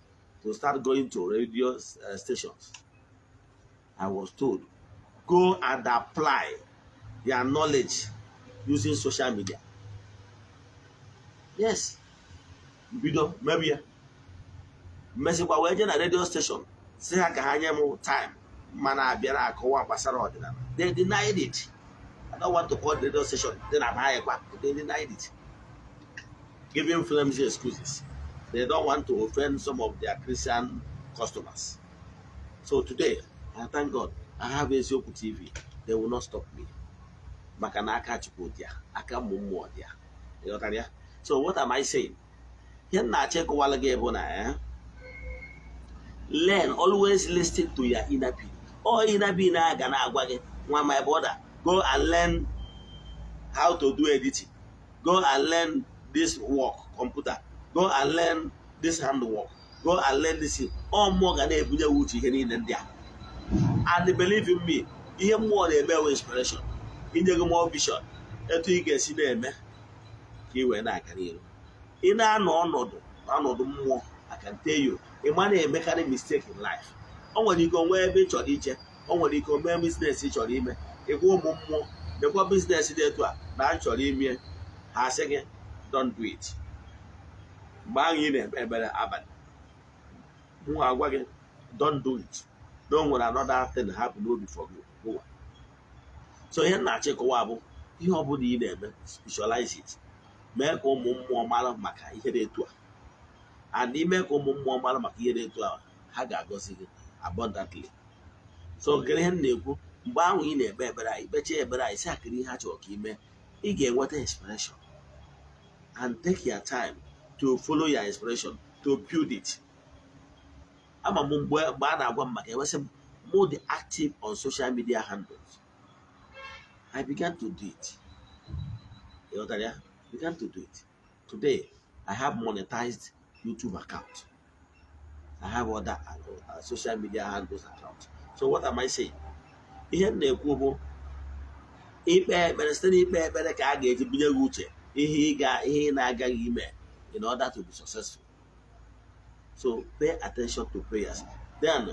to start going to radio stations? I was told, go and apply their knowledge using social media. Yes, bido mebi ya, mmesịkwa wee jee na radio station si ha ka ha nye m time mana abịara akọwa gbasara ọdịnala. They denied it. I don't want to call the radio station dị na kwa. They denied it, giving flimsy excuses. They don't want to offend some of their Christian customers. So today, I thank God I have Eziokwu TV. They will not stop me, maka na aka Chukwu dị ya, aka ụmụ mmụọ dị ya. Ịghọtara ya? So what am I saying? Ihe m na-achọ ịkọwala gị bụ na learn, always listen to your inner being. Ọ inner being a ga na-agwa gị, "Nwa, my brother, go and learn how to do editing. Go and learn this work, computer. Go and learn this handwork. Go and learn this thing." Ọ mmụọ ga na-ebunye gị uche ihe niile ndị a. And believe in me, ihe mmụọ na-eme wụ inspiration, inye gị more vision etu ị ga-esi na-eme ka ị wee na-aga n'ihu. Ị na-anọ ọnọdụ mmụọ, I can tell you, ị ma na-emekarị mistake in life. O nwere ike onwe ebe ị chọrọ ije, o nwere ike omee business ị chọrọ ime, ịgwa ụmụ mmụọ, lekwa business dị etu a na m chọrọ ime, ha sị gị, "Don't do it." Mgbe ahụ ị na-ekpe ekpere abalị, mụ agwa gị, "Don't do it," na o nwere another thing happen n'obi for you. Ụwa. So ihe m na-achọ ịkọwa bụ, ihe ọ bụla ị na-eme, spiritualize it. Mee ka ụmụ mmụọ mara maka ihe dị etu a, and ime ka ụmụ mmụọ mara maka ihe dị etu a, ha ga-agọzi gị abundantly. So nkere ihe m na-ekwu, mgbe ahụ ị na-ekpe ekpere a, ikpecha ekpere a, isi akịrị ihe ha chọrọ ka ime, ị ga-enweta inspiration, and take your time to follow your inspiration, to build it. Ama m mgbe a na-agwa m maka enwesị m more the active on social media handles, I began to do it. Ịghọtara ya? Began to do it. Today I have monetized YouTube account. I have other social media handles account. So what am I saying? Ihe m na-ekwu bụ, ikpe ekpere, site n'ikpe ekpere ka a ga-eji bunye gị uche ihe ị ga, ihe ị na-agaghị ime in order to be successful. So pay attention to prayers. Then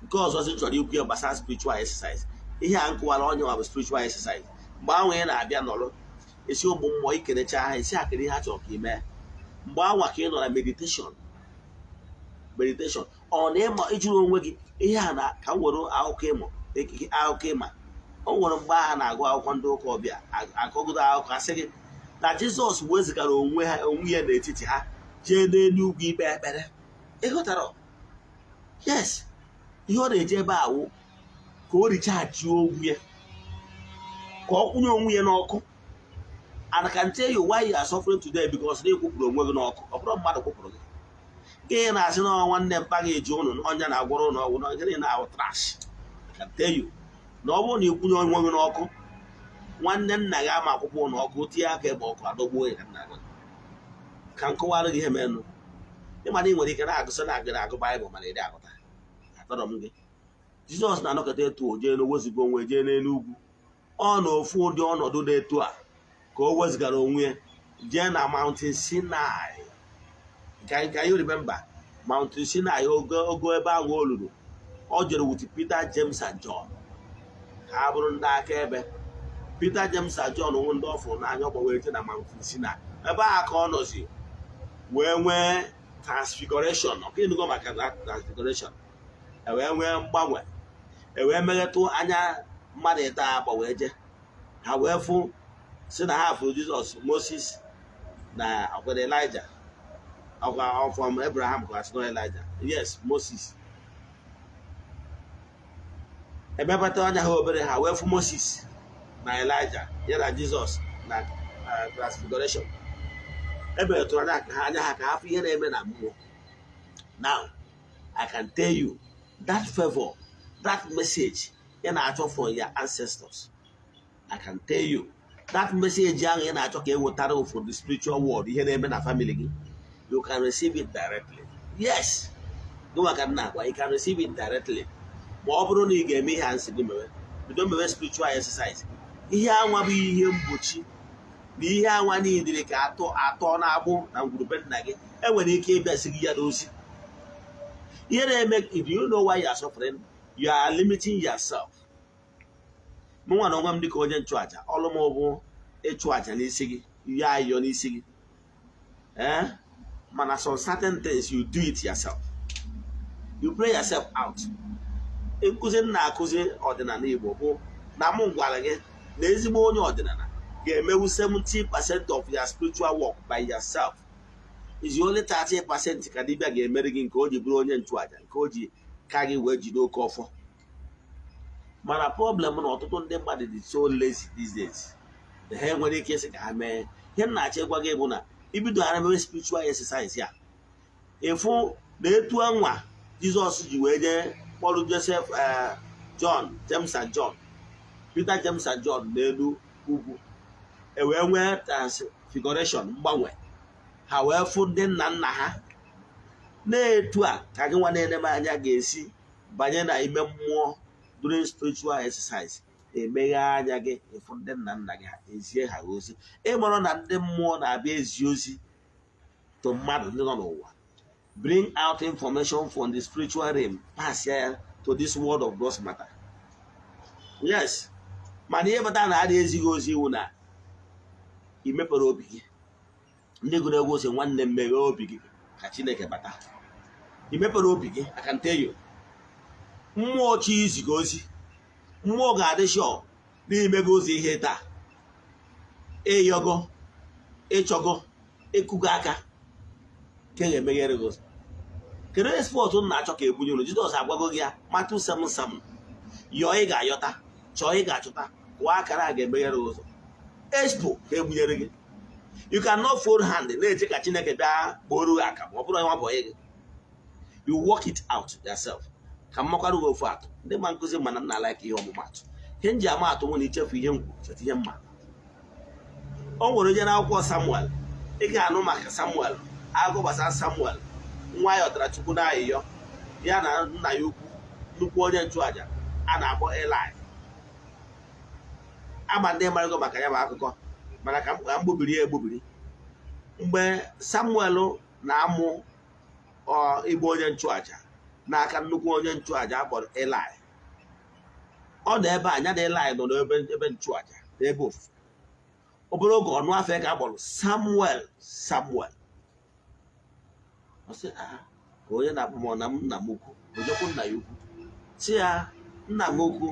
nke ọzọ sị chọrọ ikwu ya gbasara spiritual exercise. Ihe a nkụwara onye nwa bụ spiritual exercise. Mgbe ahụ ị na-abịa nọrọ esi ụmụ mmụọ ikenecha ha, esi akịrị ihe ha chọrọ ka ị mee, mgbe anwa ka ị nọ na meditation. Meditation ọ na ịma ịjụrụ onwe gị ihe a na ka m were akụkọ ịmụ akụkọ ịma. O nwere mgbe agha na-agụ akwụkwọ ndị ụka ọbịa, akọgodo akụkọ, asị gị na Jizọs wezigara onwe ha, onwe ya n'etiti ha, jee n'elu ugwu ikpe ekpere. Ịghọtara? Yes, ihe ọ na-eje ebe a wụ ka o recharge onwe ya, ka ọ kwụnye onwe ya n'ọkụ. And I can tell you why you are suffering today, because na ịkwụpụrụ onwe gị n'ọkụ. Ọ bụrụ mmadụ kwụpụrụ gị, gị na-asị na nwanne mpa gị eji ụnụ ọnya na-agwọrọ ụnụ ọgwụ na gịnị na-awụ trash. I can tell you na ọ bụrụ na ịkwụnye onwe gị n'ọkụ, nwanne nna gị ama akwụkwọ ụnụ ọkụ tinye aka ebe ọkụ adọgbuo ya. Ka nna gị ka m kọwara gị ihe menụ. Ịma na ị nwere ike na-agụsị na-agụ na-agụ Baịbụl, mana ịdị agụta atọrọ m gị. Jizọs na-anọkọta etu o jee n'oweziga onwe, jee n'elu ugwu. Ọ na ofu ụdị ọnọdụ na-etu a ka o wezigara onwe ya jee na Mountain Sinai. Can you remember Mountain Sinai? Ogo ebe ahụ o luru, ọ jere with Peter, James and John ka ha bụrụ ndị akaebe. Peter, James and John nwụ ndị ọ fụrụ n'anya, ọ gbanwere jee na Mountain Sinai. Ebe ahụ ka ọ nọzi wee nwee transfiguration. Ọ ịnụgo maka transfiguration? E wee nwee mgbanwe, e wee meghetụ anya mmadụ ịta agba wee jee, ha wee fụ si na ha fụrụ Jizọs, Moses na akwado Elijah. Ọkwa from Abraham ka asị na Elijah, yes, Moses. Emepụta anya ha obere, ha wee fụ Moses na Elijah ya na Jizọs na transfiguration. Ebetụrụ anya ha anya ha ka ha fụ ihe na-eme na mmụọ. Now I can tell you that favor, that message ị na-achọ from your ancestors, I can tell you that message ahụ ị na-achọ ka e wetara for the spiritual world, ihe na-eme na family gị, you can receive it directly. Yes, gịnwa ka m na-agwa, you can receive it directly ma ọ bụrụ na ị ga-eme ihe a nsị gị mewe. Bido mewe spiritual exercise. Ihe anwa bụ ihe mgbochi na ihe anwa niile ka atọ atọ na-agbụ na ngwurube nna gị, enwere ike ịbịasị gị ya n'ozi. Ihe na-eme, if you know why you are suffering, you are limiting yourself. Mụ nwa na onwe m, dịka onye nchụaja, ọlụ m bụ ịchụ aja n'isi gị, ya ayọ n'isi gị, ee, mana some certain things, you do it yourself, you pray yourself out. Nkụzi m na-akụzi ọdịnala Igbo bụ na mụ gwara gị na ezigbo onye ọdịnala ga-emewu 70% of your spiritual work by yourself. Is only 30% ka dibịa ga-emere gị, nke o ji bụrụ onye nchụaja, nke o ji ka gị wee jide oke ọfọ. Mana problem na ọtụtụ ndị mmadụ dị so lazy these days na ha enwere ike ịsị ka ha mee ihe m na-achọ ịgwa gị bụ na ibidoghara mewe spiritual exercise ya, ịfụ na etu anwa Jizọs ji wee jee kpọrọ Joseph, John, James and John, Peter, James and John n'elu ugwu, e wee nwee transfiguration, mgbanwe, ha wee fụ ndị nna nna ha. Na-etu a ka gị nwa na-ene m anya ga-esi banye na ime mmụọ during spiritual exercise, emeghe anya gị, ịfụ ndị nna nna gị, ha ezie ha ozi. Ịmụrụ na ndị mmụọ na-abịa ezi ozi to mmadụ ndị nọ n'ụwa, bring out information from the spiritual realm, pass ya to this world of gross matter. Yes, mana ihe pụtara na adịghị ezighị ozi iwu na ị mepere obi gị. Ndị gụrụ egwu ose, nwanne m, meghee obi gị ka Chineke bata. Ị mepere obi gị, I can tell you, mmụọ chi iziga ozi, mmụọ ga-adị sure n'ime gị ozi ihe taa. Ịyọgo, ịchọgo, ịkụgo aka ka e ga-emeghere gị ụzọ. Kedu onye spọtụ m na-achọ ka ebunye unu? Jizọs agwago gị ya, Matthew 7:7: yọọ, ị ga-ayọta; chọọ, ị ga-achọta; kụọ akara, a ga-emeghere gị ụzọ. Expo ka ebunyere gị. You cannot fold hand na-eche ka Chineke bịa gboro gị aka. Ma ọ bụrụ nwa bọyị gị, you work it out yourself. Ka m makwara gị ofu atụ. Ndị ma nkụzi mana nna like ihe ọmụmatụ. Ihe m ji ama atụ nwere ichefu ihe m kwuru, cheta ihe mma. O nwere onye n'akwụkwọ Samuel, ị ga-anụ maka Samuel, agụ gbasara Samuel, nwa ya ọtara Chukwu n'ayịyọ ya na nna ya ukwu, nnukwu onye nchụaja a na-akpọ Eli. Ama ndị marago maka ya bụ akụkọ, mana ka m gbubiri ya egbubiri. Mgbe Samuel na-amụ ịbụ onye nchụaja n'aka nnukwu onye nchụaja akpọrọ Eli, ọ nọ ebe a, ya na Eli nọ n'ebe ebe nchụaja, n'ebe ofufe. Obere oge, ọnụ afọ ka a kpọrọ Samuel, Samuel. Ọ sị, "Ah, ka onye na-akpọ m, ọ na m nna m ukwu?" Ojekwu nna ya ukwu, sị ya, "Nna m ukwu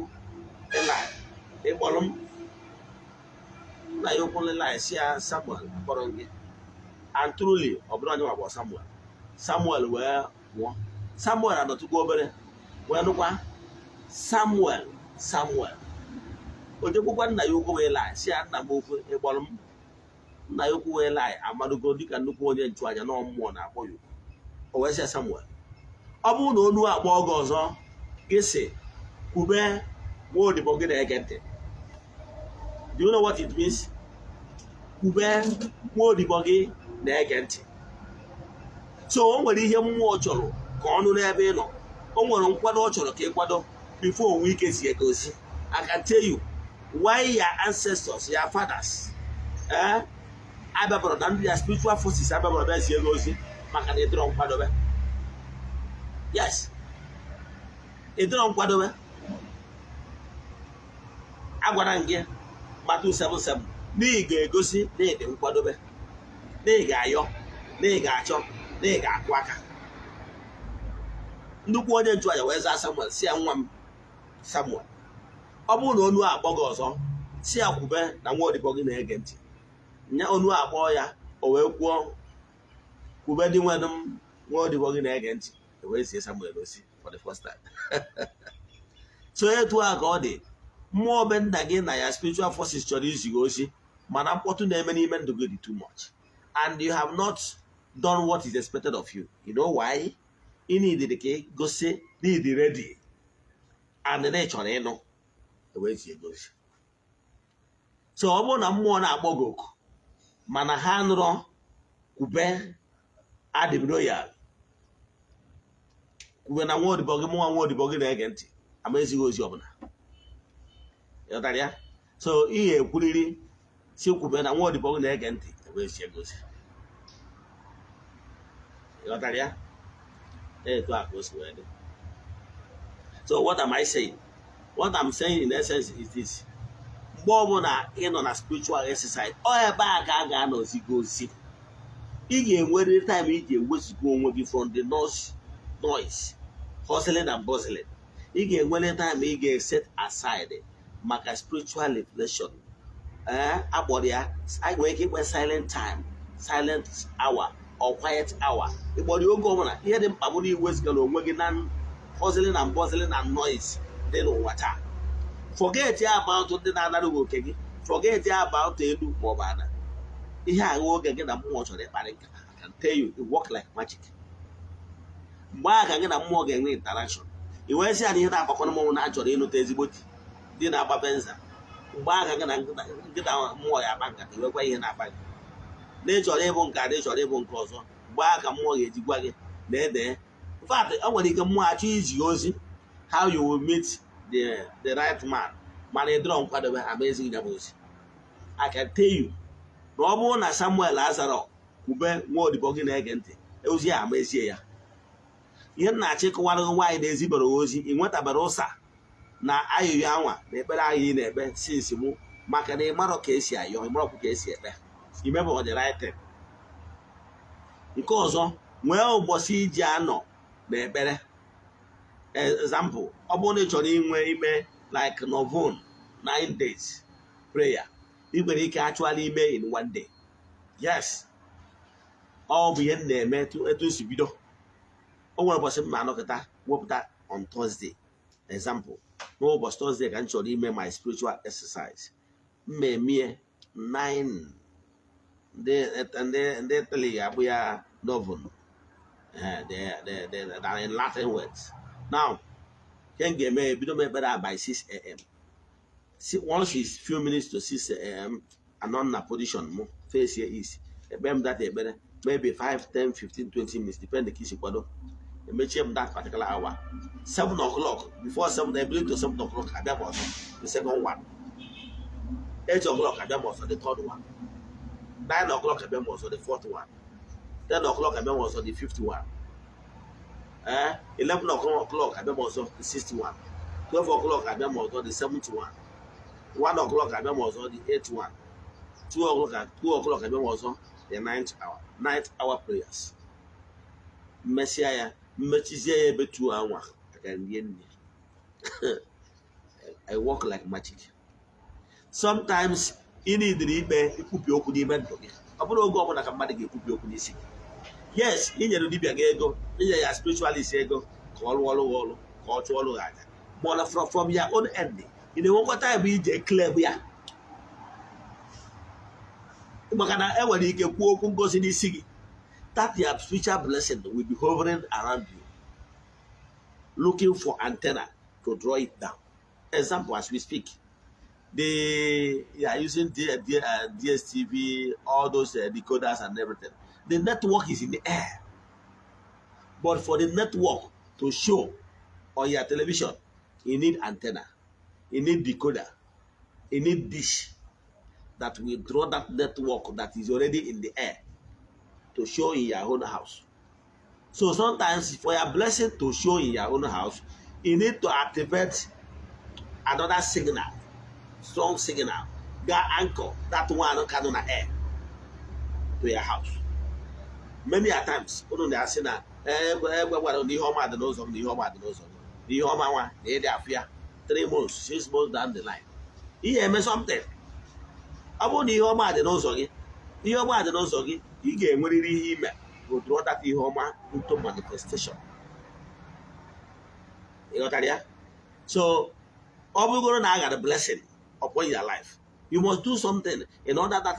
Eli, ị kpọrọ m?" Nna ya ukwu Eli sị ya, "Samuel, akpọrọ m gị." And truly, ọ bụrụ onye wakpọ Samuel, Samuel wee pụọ. Samuel anọtụkwa obere, wee nụkwa, "Samuel, Samuel." O jekwukwa nna ya ukwu wee Eli, sị ya, "Nna m ukwu, ị kpọrọ m?" Nna ya ukwu wee Eli amadugo dịka nnukwu onye nchụaja na mmụọ na-akpọ ya okwu. O wee sị ya, "Samuel, ọ bụrụ na olu akpọ gị ọzọ, gị sị, 'Kwube, nwa odibo gị na-ege ntị.'" Do you know what it means? Kwube, nwa odibo gị na-ege ntị. So o nwere ihe mmụọ chọrọ ka ọ nụ n'ebe ị nọ. O nwere nkwado ọ chọrọ ka ị kwado before onwe ike zie gị ozi. I can tell you why your ancestors, your fathers, abịabara na ndị ya spiritual forces abịabara bịa zie gị ozi, maka na ịdịrọ nkwadobe. Yes, ịdịrọ nkwadobe. Agwara m gị Matthew 7:7 na ị ga-egosi na ị dị nkwadobe, na ị ga-ayọ, na ị ga-achọ, na ị ga-akụ aka. Nnukwu onye nchụaja wee zaa Samuel, si ya, "Nwa m Samuel, ọ bụrụ na onu akpọ gị ọzọ, si ya, 'Kwube, na nwa odibo gị na-ege ntị.'" Nya onu akpọ ya, o wee kwuo. Kwube dị nwenụ m, nwa odibo gị na-ege ntị. Wee zie Samuel ozi for the first time. So etu a ka ọ dị, mmụọ be nna gị na ya, spiritual forces chọrọ izi gị ozi, mana mkpọtụ na-eme n'ime ndụ gị dị too much and you have not done what is expected of you. You know why? Ị need ka ị gosi na ị dị ready and na ị chọrọ ịnụ, wee zie gị ozi. So ọ bụrụ na mmụọ na-akpọ gị oku mana ha nụrọ kwube, adị m royal, kwube na nwa odibo gị, mụnwa nwa odibo gị na-ege ntị, ama ezighị ozi ọbụla. Ịghọtara ya? So ị ga-ekwuriri si kwube na nwa odibo gị na-ege ntị, wee zie gị ozi. Ịghọtara ya? Etu a ka o si wee dị. So what am I saying? What I'm saying in essence is this: mgbe ọbụla ị nọ na spiritual exercise, ọ ebe a ka a ga-anọzi gị ozi. Ị ga-enwerịrị time iji ewezuga onwe gị from the noise, hustling and bustling. Ị ga-enwere time ị ga-set aside maka spiritual reflection. Ee, akpọrọ ya, anyị nwere ike ikpe silent time, silent hour or quiet hour. Ịkpọrọ ya oge ọbụla, ihe dị mkpa bụ na iwezugara onwe gị na hustling and bustling and noise dị n'ụwa taa. Forget ya about ndị na-anara gị oke gị, forget ya about elu maọbụ ala. Ihe agha oge gị na mmụọ chọrọ ịkparị nkata. I can tell you, it work like magic. Mgbe ahụ ka gị na mmụọ ga-enwe interaction. I wee sị ya na ihe na-agbakọ mmọnwụ na achọrọ ịnụta ezigbo di, di na-agba Venza. Mgbe ahụ ka gị na nkịta mmụọ ya akpa nkata, iwekwa ihe na-akpa gị na ị chọrọ ịbụ nke a, na ị chọrọ ịbụ nke ọzọ. Mgbe ahụ ka mmụọ ga-eji gwa gị na ede. In fact, o nwere ike mmụọ achọ izi ozi how you will meet the right man, mana ị dịrọ nkwadobe, ama ezighị ya bụ ozi. I can tell you na ọ bụrụ na Samuel azara kwube nwa odibo gị na-ege ntị, ozi a ama ezie ya. Ihe m na-achọ ịkọwara gị, nwaanyị na-ezibara ozi, ị nwetabara ụsa na ayụyọ anwa na ekpere anyị ị na-ekpe since mụ, maka na ị marọ ka esi ayọ, ị marọkwa ka esi ekpe, imebụ the right thing. Nke ọzọ, nwee ụbọchị iji anọ na ekpere. Example, ọ bụrụ na ị chọrọ inwe ime like novena, 9 days prayer, ị nwere ike actually ime in one day. Yes, ọ bụ ihe m na-eme. Etu si bido, o nwere ụbọchị m na-anọkọta wepụta on Thursday. Example, n'ụbọchị Thursday ka m chọrọ ime my spiritual exercise. Mmemme 9, ndị Italy ga-abụ ya novena in Latin words. Now, ihe m ga-eme, ebido m ekpere a by 6 a.m. Once it's few minutes to 6 a.m., anọ na position mụ face here east, ekpe m that ekpere maybe 5, 10, 15, 20 minutes, depend ka isi kwado. Emechie m that particular hour, 7 o'clock, before 7, ebili to 7 o'clock, abịa m ọzọ the second one. 8 o'clock, abịa m ọzọ the third one. 9 o'clock, abịa m ọzọ the fourth one. 10 o'clock, abịa m ọzọ the fifth one. 11 o'clock, abịa m ọzọ the sixth one. 12 o'clock, abịa m ọzọ the seventh one. 1 o'clock, abịa m ọzọ the eighth one. 2 o'clock, 2 o'clock, abịa m ọzọ the ninth hour, ninth hour prayers. Mmesịa ya, mmechizie ya ebe 2 anwa aka rie nri. I work like magic. Sometimes ị nidiri ikpe ikwubi okwu n'ime ndụ gị. Ọ bụrụ oge ọbụla ka mmadụ ga-ekwubi okwu n'isi gị. Yes, inyere dibịa gị ego, inye ya spiritualist ego ka ọ rụọ ọrụ gị ọrụ, ka ọ chụọ ọrụ gị aja, mana from your own end, ị na-enwekwa time ije claim ya, maka na enwere ike kwuo okwu ngozi n'isi gị. That your spiritual blessing will be hovering around you, looking for antenna to draw it down. Example, as we speak, they are using DSTV, all those decoders and everything. The network is in the air, but for the network to show on your television, you need antenna, you need decoder, you need dish that will draw that network that is already in the air to show in your own house. So sometimes, for your blessing to show in your own house, you need to activate another signal, strong signal, ga anchor that one ka nọ na air to your house. Many a times, unu na-asị na egwe egwe gwara na ihe ọma dị n'ụzọ m, na ihe ọma dị n'ụzọ m, na ihe ọma nwa na ịdị afụ ya 3 months, 6 months down the line. Ihe eme something. Ọ bụrụ na ihe ọma dị n'ụzọ gị, ihe ọma dị n'ụzọ gị, ị ga-enwerịrị ihe ime. Will draw that ihe ọma into manifestation. Ị ghọtara ya? So ọ bụrụgoro na a ghara blessing upon your life, you must do something in order that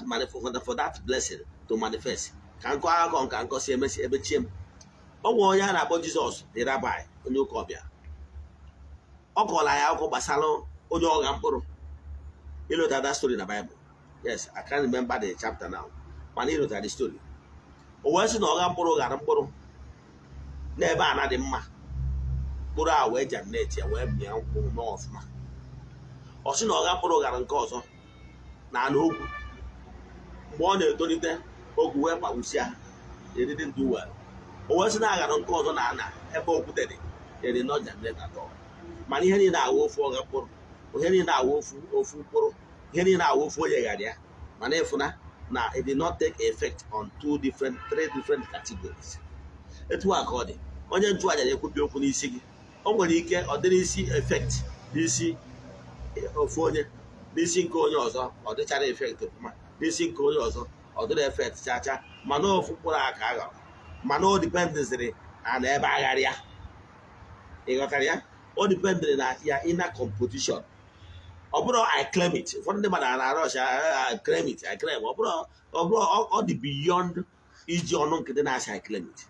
for that blessing to manifest. Ka nkọ akọ nka nkọ si emesi ebe chie m. Ọ nwere onye a na-akpọ Jizọs the Rabbi, onye ụka ọbịa. Ọ kọọrọ anyị akụkọ gbasara onye ọgha mkpụrụ. Ịlụta that story na Bible? Yes, I can't remember the chapter now, mana ịlụta the story. O wee sị na ọgha mkpụrụ ghara mkpụrụ n'ebe ana dị mma. Mkpụrụ a wee germinate ya, wee mịa mkpụrụ mee ọfụma. Ọ sị na ọgha mkpụrụ ghara nke ọzọ na ana ogwu. Mgbe ọ na-etolite, ogwu wee kpagbusia. They didn't do well. O wee sị na aghara nke ọzọ na ana ebe okwute dị. They did not germinate at all. Mana ihe niile awụ ofu ọgha mkpụrụ, ihe niile awụ ofu ofu mkpụrụ, ihe niile awụ ofu onye ghara ya. Mana ịfụna na it did not take effect on two different, three different categories. Etu a ka ọ dị. Onye nchụaja na-ekwubi okwu n'isi gị, o nwere ike ọ dịrị isi effect n'isi ofu onye, n'isi nke onye ọzọ ọ dịchara effect ọfụma, n'isi nke onye ọzọ ọ dịrị effect chacha. Mana ofu mkpụrụ a ka a ghọrọ, mana o dependịziri na ebe agharịa. Ị ghọtara ya? O dependịrị na ya inner composition. Ọ bụrụ "I claim it", ụfọdụ ndị mmadụ na-arụ ọcha "I claim it, I claim". Ọ bụrụ ọ dị beyond iji ọnụ nkịtị na-asị "I claim it".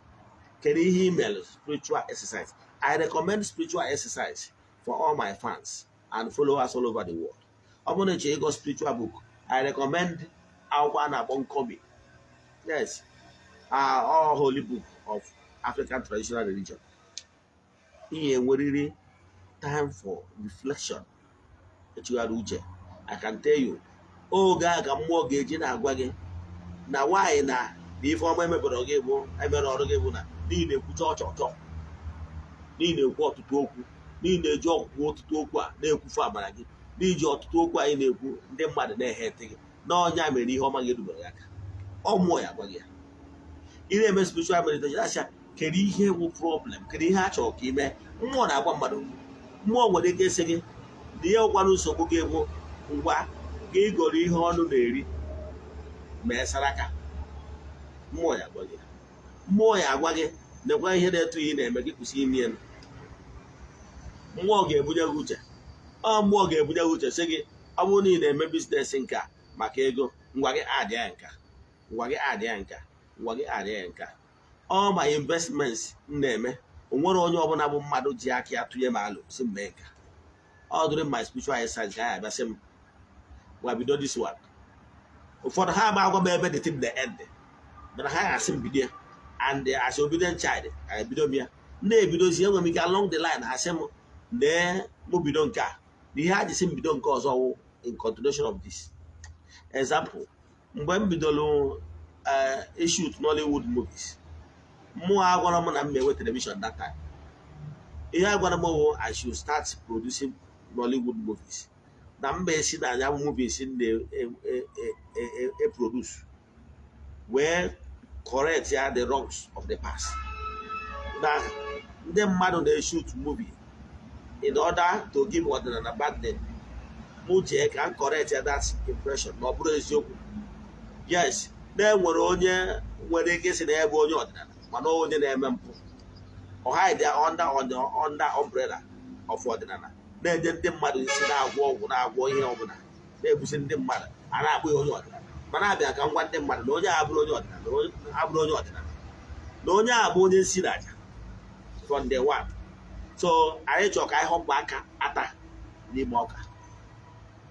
Kedu ihe email? Spiritual exercise. I recommend spiritual exercise for all my fans and followers all over the world. Ọ bụrụ na ịchọrọ ịgụ spiritual book, I recommend akwụkwọ a na-akpọ Nkomi. Yes, all holy book of African traditional religion. Ihe enweriri time for reflection, echigharị uche. I can tell you, oge a ka mmụọ ga-eji na-agwa gị na nwaanyị na ife ọma emebere gị bụ emere ọrụ gị bụ na n'ihi na-ekwucha ọchọchọ, n'ihi na-ekwu ọtụtụ okwu, n'ihi na-eji ọkwụkwụ ọtụtụ okwu a na-ekwufu amara gị, n'iji ọtụtụ okwu anyị na-ekwu, ndị mmadụ na-ehe ntị gị na ọnya mere ihe ọma gị erubere gị aka. Ọ mmụọ ya agwa gị ya. Ị na-eme spiritual meditation, asịa kedu ihe wụ problem, kedu ihe a chọrọ ka ime. Mmụọ na-agwa mmadụ okwu. Mmụọ nwere ike ịsị gị na ihe ụkwanụ nsogbu gị bụ ngwa gị gọrọ ihe ọnụ na-eri mee saraka. Mmụọ ya agwa gị, mmụọ ya agwa gị nekwa ihe na-etu ihe na-eme gị, kwụsị ime ya. Mmụọ ga-ebunye gị uche. Ọ mmụọ ga-ebunye gị uche, sị gị ọ bụrụ na ị na-eme business nka maka ego, ngwa gị adịa nka, ngwa gị adịa nka, ngwa gị adịa nka. All my investments m na-eme, o nwere onye ọbụla bụ mmadụ ji aka ya tụnye m alụ si m mee nka. All during my spiritual exercise ka anyị abịa sị m gwa bido this one. Ụfọdụ ha agba agwa m ebe the thing dey end, mana ha ga-asị m bido ya, and as obedient child ebido m ya na-ebidozi. Enwere m ike along the line ha sị m lee mụ bido nke a, na ihe ha ji sị m bido nke ọzọ wụ in continuation of this. Example, mgbe m bidoro shoot Nollywood movies, mmụọ agwara m na m enwe television that time. Ihe agwara m wụ I should start producing Nollywood movies, na mba esi na anya movies na-eproduce wee correct ya the wrongs of the past, na ndị mmadụ na-eshoot movie in order to give ọdịnala bad name. Mụ jee ka m correct ya that impression, na ọ bụrụ eziokwu. Yes, na-enwere onye nwere ike isi na ebe onye ọdịnala, mana onye na-eme mpụ, ọ hide under umbrella of ọdịnala, na-enye ndị mmadụ isi, na-agwọ ọgwụ, na-agwọ ihe ọbụla, na-ebusi ndị mmadụ, a na-akpọ ya onye ọdịnala. Mana abịa ka ngwa ndị mmadụ na onye a abụrụ onye ọdịnala, na abụrụ onye ọdịnala, na onye a bụ onye nsi na aja from day one. So anyị chọrọ ka anyị họpụ aka ata n'ime ọka.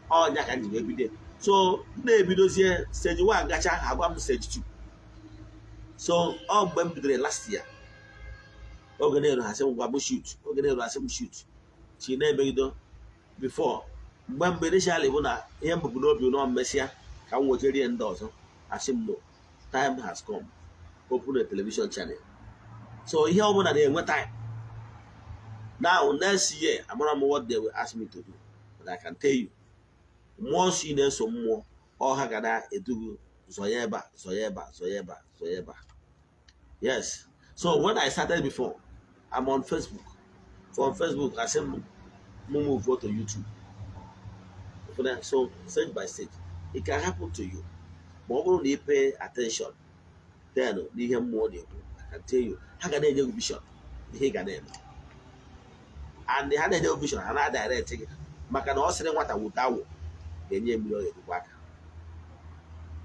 Ọnya ka m ji wee bido. So m na-ebidozie stage 1 gacha, agwa m stage 2. So ọ mgbe m bidoro last year, oge na-eru asị m gwa m shoot, oge na-eru asị m shoot chi na-emegido. Before, mgbe initially bụ na ihe mbụ n'obi nọ mmesịa ka m nwejerie ndị ọzọ, asị m no, time has come, open a television channel. So ihe ọbụla na-enwe time. Now next year, amara m what they will ask me to do, but I can tell you, mmụọ nsọ ị na-eso, mmụọ ọha ga na-edugu zọya ebe a, zọya ebe a, zọya ebe a, zọya ebe a. Yes, so when I started before, I'm on Facebook. From Facebook, I say m move to YouTube. So stage by stage, it can happen to you, ma ọ bụrụ na ị pay attention. Then n'ihe mmụọ na-ekwu, I can tell you, ha ga na-enye gị vision ihe ị ga na-eme, and ha na-enye gị vision, ha na-direct gị, maka na ọ sịrị nwata wute awụ ga-enye mmiri ọ ga-edukwa aka.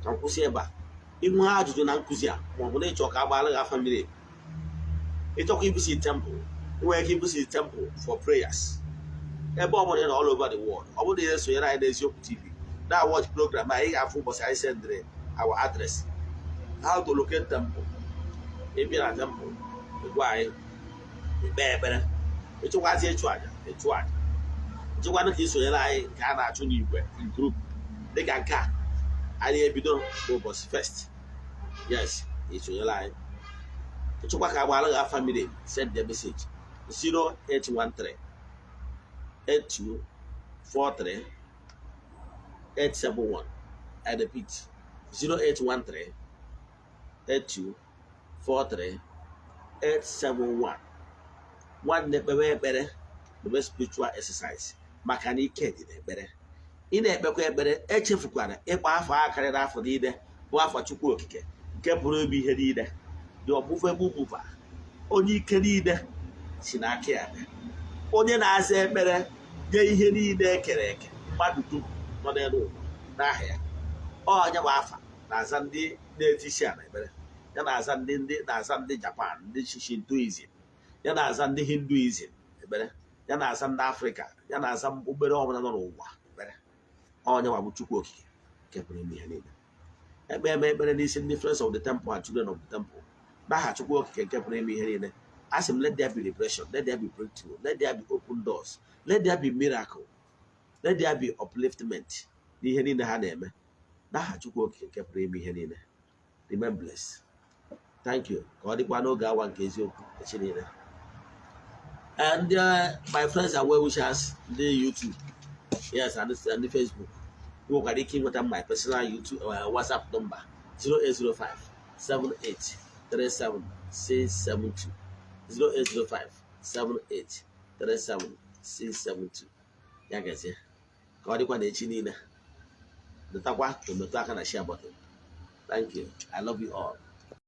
Ka m kwụsị ebe a. Inwe ajụjụ na nkụzi a, maọbụ na ịchọ ka a gbaara gị afa mmiri emi, ịchọkwa ibusi temple, ị nwere ike ibusi temple for prayers ebe ọ bụla ị nọ all over the world. Ọ bụrụ na ị na-esonyere anyị n'Eziokwu TV na watch program anyị, ga-afụ ụbọchị anyị sendịrị our address, how to locate temple. Ịbịa na temple, ịgwa anyị, ikpe ekpere, ịchụkwazi ịchụ aja, ịchụ aja, ịchụkwanụ ka ị sonyere anyị nke a na-achụ n'igwe in group dịka nke a anyị ebido n'ụbọchị first. Yes, esonyere anyị. Ịchụkwa ka agbara gị afa mmiri, send the message 0813 8243 871. I repeat, 0813 8243 871. Nwanne, kpewe ekpere, kpewe spiritual exercise, maka na ike dị n'ekpere. Ị na-ekpekwa ekpere, echefukwara ịkpọ afọ a karịrị afọ niile, bụ afọ Chukwu Okike nke pụrụ ime ihe niile, dị ọmụve mụva, onye ike niile si n'aka ya bịa, onye na-aza ekpere nye ihe niile ekere eke, mmadụ dum nọ n'elu ụwa n'aha ya. Onye bụ afa na-aza ndị na-eti isi ala ekpere ya, na-aza ndị na-aza ndị Japan, ndị Shintoism ya, na-aza ndị Hinduism ekpere ya, na-aza ndị Afrịka ya, na-aza okpukpere ọbụla nọ n'ụwa ekpere. Onye nwa bụ Chukwu Okike nke pụrụ ime ihe niile. Ekpe eme ekpere n'isi ndị friends of the temple and children of the temple n'aha Chukwu Okike nke pụrụ ime ihe niile. Asị m, let there be liberation, let there be breakthrough, let there be open doors, let there be miracle, let there be upliftment n'ihe niile ha na-eme n'aha Chukwu Okike nke pụrụ ime ihe niile. Remain blessed. Thank you. Ka ọ dịkwa n'oge awa nke eziokwu echi niile. And my friends and well wishers, ndị YouTube, yes, and ndị Facebook, ị nwekwara ike ịnweta my personal YouTube WhatsApp number 0805 78 37 672, 0805 78 37 672. Ya gazie, ka ọ dịkwa na echi niile. Dọtakwa to metụ aka na share button. Thank you. I love you all.